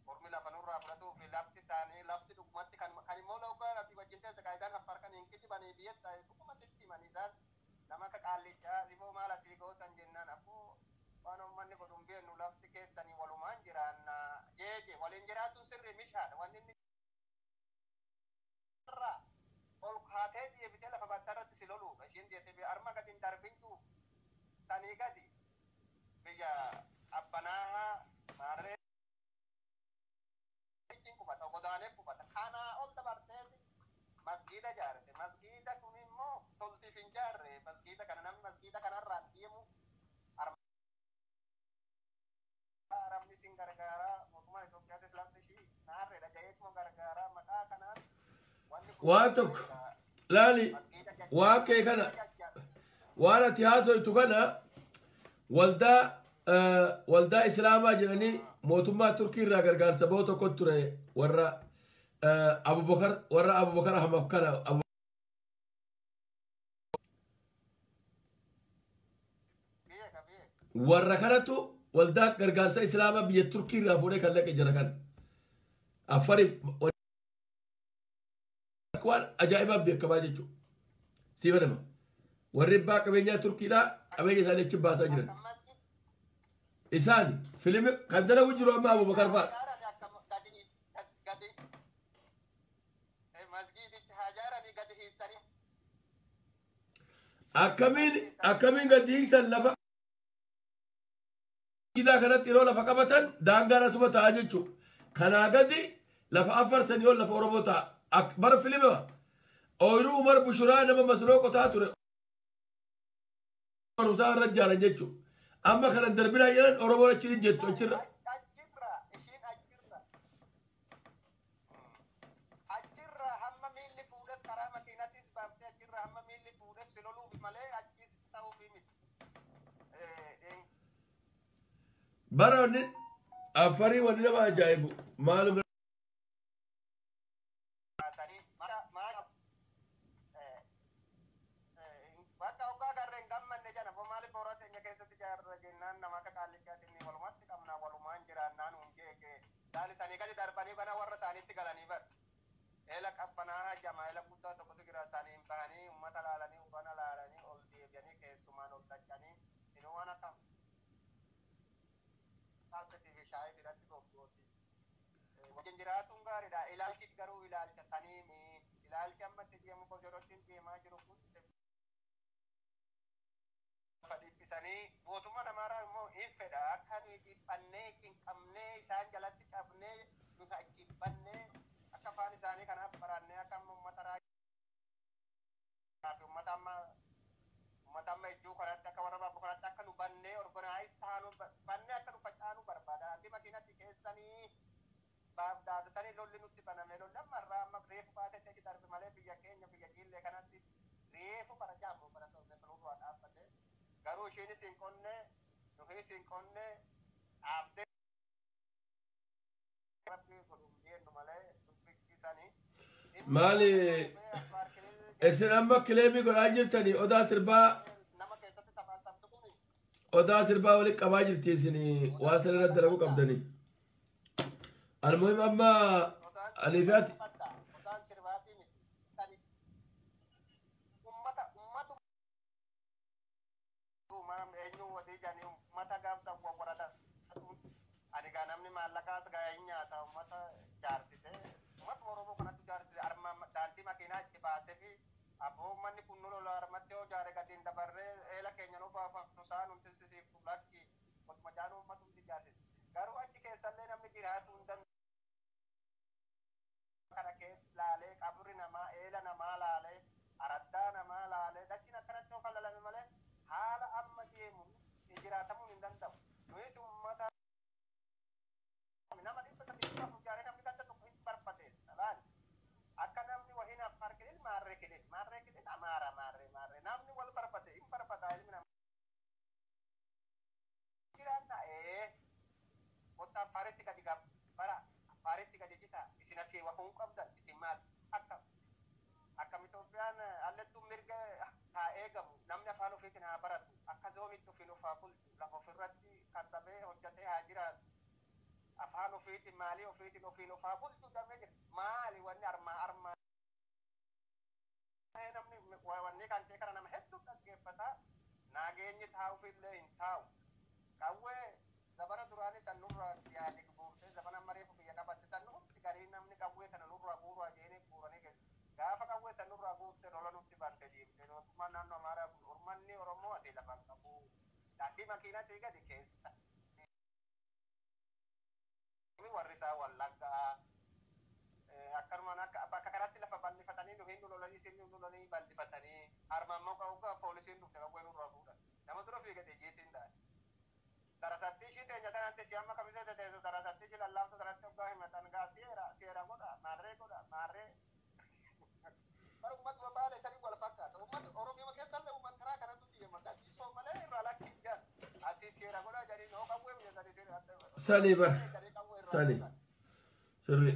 Ormi lafa nurraa fudhatuu fi lafti isaanii lafti dhugumatti kan immoo loogaa ati wajjin teesse kaayidaan Affar kan hin kijibanii biyyetta dhuguma sitti himan. Isaan nama akka qaallichaa sifoo maal asii gootan jennaan, abboo waan uummanni godhu hin beeknu, lafti keessanii walumaan jiraanna jeeje, waliin jiraatuun sirrii mishaadha. Wanni inni irraa ol kaatee deebitee lafa battaa irratti si loluudha. Isheen deebitee arma gadi hin darbintuuf sanii gadi biyya qabbanaa maarree qubata, godaanee qubata. Kanaa ol dabartee masgiida jaarte. Masgiida kun immoo toltiif hin jaarre. Masgiida kana namni masgiida kanarraa deemu arabni sin gargaara, mootummaan Itoophiyaatis lafti ishii naarreedha jaheetuma gargaara maqaa kanaan wanni kun. Waan tokko laali, waan kee kana, waan ati haasoytu kana, waldaa islaamaa jedhanii mootummaa Turkii irraa gargaarsa bahu tokko ture, warra Abubakar, warra Abubakar Ahmad kana. Biyya ka biyya. Warra kanatu waldaa gargaarsa islaamaa biyya Turkii irraa fuudhee kan dhaqe jira. Kan Affariif waan ajaa'ibaa beekamaa jechuudha. Siifa nama warri abbaa qabeenyaa Turkiidhaa qabeenya isaanii achi baasaa jiran. Akka masgid Isaan filimi kan dalagu jiru amma Abubakar fa'a. Hajaarani akka gadi gadi masgiidicha hajaaranii gadi hiisanii. Akkamiin gadi hiisan? Lafa gidaa kanatti yeroo lafa qabatan daangaan asuma ta'a jechuudha. Kanaa gadi lafa Afar sanii ol lafa Oromoo ta'a. Bara filima ooyiruu Umar Bushuraa nama masnoo qotaa ture. Barumsaa irra ijaaran jechuudha. Amma kana darbinaa jedhan, Oromoon achi hin jettu achirra. Achirra ishiin achirra hamma miilli fuudheef karaa makiinattis baaftee achirra hamma miilli fuudheef si loluuf malee achis ta'uufi miti. Bara wanni Afarii wanni nama ajaa'ibu maalum Baasanii maa bakka hoggaa garreen gammanne jana boo maaliif boora teenya keessatti jaarra jennaan, nama akka qaallichaatiin walumatti qabna, walumaan jiraannaan hun jeeke saali sanii gadi darbanii kana warra isaaniitti galanii bar eela qabbanaa hajjama eela guddaa tokkotu jira. Saniin bahanii ummata laalanii, urana laalanii, ol deebi'anii keessumaan ol dachanii inuu waan akka paastetii fi shaayii biratti qophooti. Wajjin jiraatuun gaariidha. Ilaalchi garuu ilaalcha saniimi. Ilaalchi amma itti deemu kojorotti deemaa jiru kun lafa dhiphisanii mootummaan Amaaraa immoo hin fedha akka nuyi dhiphannee cinqamnee isaan jalatti cabnee nuti achi bannee akka afaan isaanii kanaaf barannee akka amma uummata raayyaa fi uummata amma ijjuu kanatti akka warra baaboo kanatti akka nu bannee organize taanu bannee akka nu facaanu barbaada. Ati makiinatti keessanii baaf daadasanii lolli nutti baname, lolli amma irraa amma reefu baatetti achi darbe malee biyya keenya biyya jiillee kanatti reefu bara jaamu bara torbe nurraa dhaabbate. Garuu isheenis hin qonne, nuhis hin qonne, dhaabdee rabbi godhu jennu malee dubbichisanii. Maali isin amma claim godhaa jirtanii odaa sirbaa? Nama keessatti sabaan sabtu kuni. Odaa sirbaa walitti qabaa jirti isin waa sana irratti dalaguu qabdanii. Almuhim amma ani fi ati Odaan sirbaatii miti. Sani ummata ummatu eenyu wadii jedhanii ummata gaafsa wawwarata. Ani gaa namni maallaqaas gaa hin nyaata, ummata jaarsise, ummata Oromoo kanatti jaarsise, arma daandii makiinaa itti baasee fi abboo ummanni kun nu lola, armatti yoo jaare gadi hin dabarree eela keenya nu baafamnu isaan hundi sisiiftu lakki otuma jaanuu ummatu hundi jaarsise. Garuu achi keessallee namni jiraatu hin danda'u. Amaaritti gadi gabbara, Afaaritti gadi jita, isin asii wahuun qabdan, isin maal akka akkam Itoophiyaan allattuu mirga haa eegamu, namni afaan ofiitiin haa baratu, akka zoonitti ofiin of haa bulchu, lafa ofirratti kassabee hojjetee haa jiraatu, afaan ofiitiin maalii ofiitiin ofiin of haa bulchu damee jira. Maali wanni armaa armaa namni wanni kan kee kana nama hedduu dhaggeeffata, nageenyi taa'uufillee hin taa'u. Qawwee zabana duraanii san nurraa yaade guurtee zabana mareefu biyya qabatte san hundi garii namni qawwee kana nurraa guuraa jeeni guuranii keessa. Gaafa qawwee san nurraa guurte lola nutti bante deemte mootummaan naannoo Amaaraa kun uummanni Oromoo asii lafaan qabu. Daandii makiinaatii gadi keessa. Warri isaa Wallaggaa akkanumaan akka bakka kanatti lafa bal'ifatanii nu hin lolanii isin nu lolanii bal'ifatanii harmaan immoo qawwee poolisiin dhufte qawwee nurraa fuudhan. Nama dura fiigate jeetiin taate. Darasatti ishii teenya tanatti ishii amma kamisee teessu darasatti ishii lallaafsa sanatti hoggaa himatan gaa seera seera godha maarree godha maarree. Bara uummatuma baala isanii wal fakkaata. Uummata Oromiyaa keessallee uummata karaa kanatu deema. Gaddisoo malee irraa lakki hin jiran. Asii seera godha jedhanii noo qawwee biyyatanii seera. Sani bar sani sirri.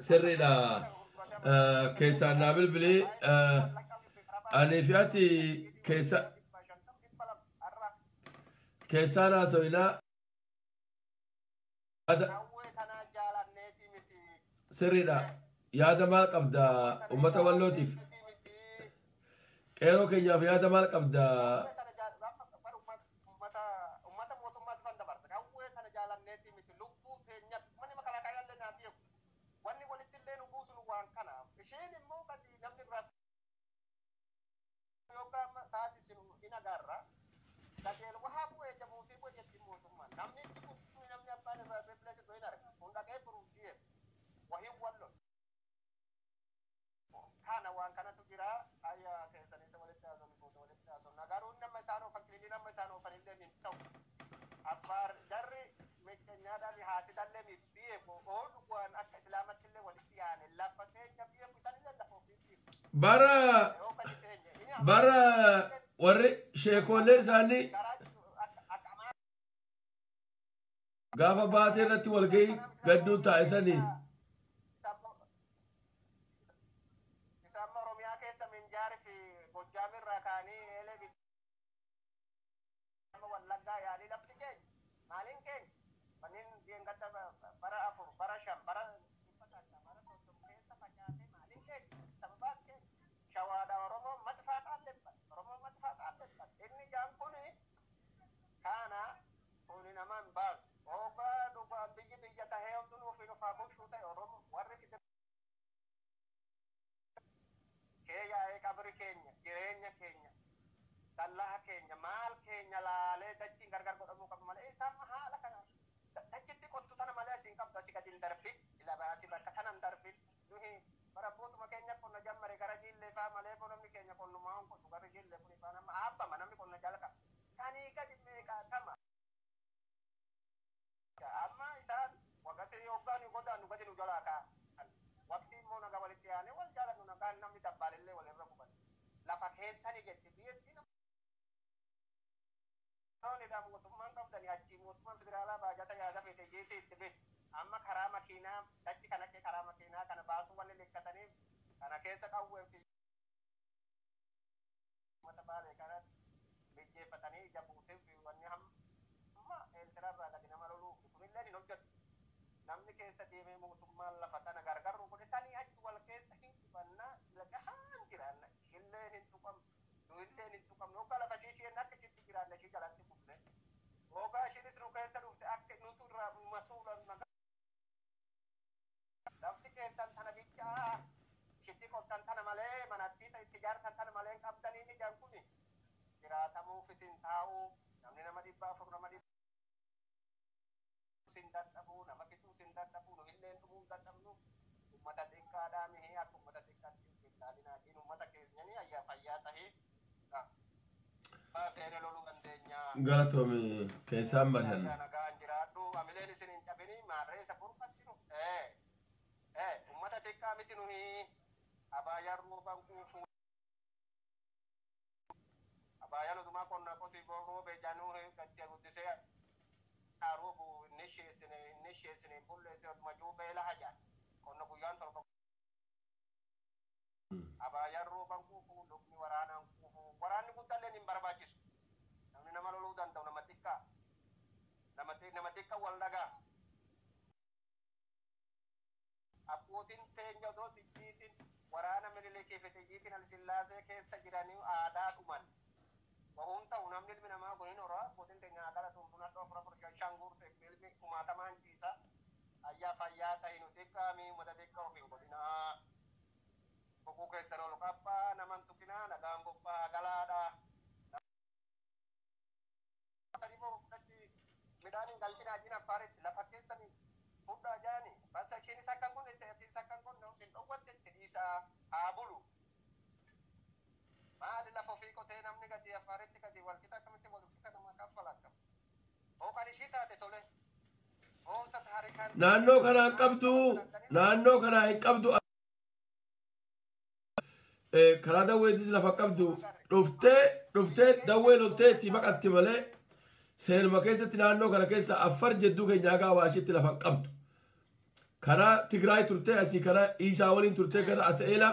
Sirriidha. Keessaan naa bilbilee ani fi ati keessa keessaan haasawinaa sirriidha. Yaada maal qabda uummata wallootiif? Qeeroo keenyaaf yaada maal qabda? Uummata mootummaatti fan dabarsa. Qawwee kana jaalanneeti miti lubbuu teenya manni makalaakaa naa beeku. Wanni walitti illee nu buusu waan kanaaf. Isheen immoo gadi namni irraa yookaan sa'aatii isin hin agarra. Gajeel wahaa bu'ee jabuutii bu'ee jetti mootummaan. Namni itti gurguruu namni abbaan irraa beebilasi hin arga. Kun dhaqee boruu dhiyeessa. Wahiin wallol. Kana waan kanatu jira. Ayyaa keessanis walitti haasofni booda walitti haasofna. Garuu nama isaan oofan kililii nama isaan oofan illee hin ta'u. Affaar jarri miqqeenyaadhaan haasidallee beeku. Oolu waan akka islaamatti illee walitti yaane lafa teenya beeku isaan illee lafa ofii beeku. Bara Yoo gadi teenya. bara warri sheekoleen isaanii gaafa baatee irratti walgahii gadduu taa'isanii Isaan Oromiyaa keessa Minjaari fi Gojjaam irraa ka'anii eelee Wallaggaa yaalii lafti keenya maaliin keenya manneen geengadda bara 4 bara 5 bara 100 bara 30 keessa facaatee maaliin keenya sababaan keenya shawaadha Oromoo maxfaa xaalleeffate Oromoo maxfaa xaalleeffate inni jaan kuni kana kuni nama hin baasu hoogaa dhugaa biyyi biyya tahee homtuu ofiin ofaa bulchuu ta'e Oromoo warri kee yaa'ee qabri keenya jireenya keenya dallaha keenya maal keenya laalee dachiin gargar godhamuu qabu malee isaan haala kana dachitti qottu tana malee asiin qabdu asii gadi hin darbin ilaba asii bakka tana hin darbin nuhi bara bootuma keenya qonna jammare gara jiillee faa malee namni keenya qonnumaa hin qotu gara jiillee kun ifaa nama aabbama namni qonna jalqa sanii gadi meeqaatama amma isaan waqtii yookaan godaanu gadi nu jalaa kaa'an waqtii immoo nagaa walitti yaanee wal jaalannu nagaan namni dabbaalillee walirra qubate lafa keessani jetti biyyattii nama mootummaan qabdani achii mootummaan federaalaa baajata yaada fete jeete itti beeku amma karaa makiinaa dachi kana kee karaa makiinaa kana baasuu wanni lekkataniif kana keessa qawwee fi uummata baalee kanatti mijjeeffatanii ija buuteef wanni hamma eeltiraarraa gadi nama loluu kunillee hin hojjetu. Namni keessa deemee mootummaan lafa tana gargarru godhe sanii achi wal keessa hin qubannaa lagahaan jiraanna ishilleen hin tuqamtu nuilleen hin tuqamnu hoggaa lafa ishee isheen akka ishitti jiraanna ishee jalatti kufne hoggaa ishiinis nu keessa dhufte akka nutu irraa masuulan nagaa lafti keessan tana bichaa ishitti qottan tana malee manatti itti ijaartan tana malee hin qabdanii ni jaan kuni jiraatamuuf isin taa'u namni nama 400 nama dhibba sin dadhabuu nama fixuu sin dadhabuu nu illeen dhumuu hin dadhabnu uummata Abbaa feene loluu dandeenya. Galatoomi, keessaan mari'anna. Nagaan jiraadhu, amileen isin hin cabini, maarree isa burqatti nu. Ummata xiqqaa miti nuyi, abaayaan rooban quufu. Abaayaan odumaa qonna qoti roobe januu gatti guddisee roobu inni sheessine, inni sheessine bulleessine, oduma juubee laha jaan. Qonna guyyaan 7. Abaayaan rooban quufu, lukni waraanaan quufu. Waraanni guddaalleen hin barbaachisu. Namni nama loluu danda'u nama xiqqaa. Nama xiqqaa wal dhagaa. Abbootiin teenya otoo xiyyiitiin waraana Minilikii fi xiyyiitiin Alsillaasee keessa jiranii aadaa dhuman. Wahuun ta'u namni ilmi namaa kun hin horaa, abbootiin teenya aadaa dhatuun bunadhoo 4 4 5 5 guurte ilmi kumaatamaan ciisa. Ayyaa fayyaa ta'e, nu xiqqaami, uummata xiqqaa of hin godhinaa. Boquu keessan ol qabbaa, naman tuqinaa, nagaan bobbaa galaadha. Midhaan hin galchinaa jina Affaaritti lafa keessanii fudhaa jaani. Basa ishiinis akkan kun isinis akkan kun hin dhowwatte, itti dhiisaa haa bulu. Maali lafa ofii qotee namni gadi Affaaritti gadi walqixa akkamitti walqixa nama kaffala akkam. Hoo kan ishii taate tole. Hoosa taarikaan. Naannoo kanaa hin qabdu, naannoo kanaa hin qabdu. Karaa dawweetis lafa qabdu, dhuftee dawwee lolteetti baqatti malee seenuma keessatti naannoo kana keessa Affar jedduu keenya haga Awaashitti lafa qabdu. Karaa Tigraay turtee, asii karaa Isaa waliin turtee gara Aseelaa.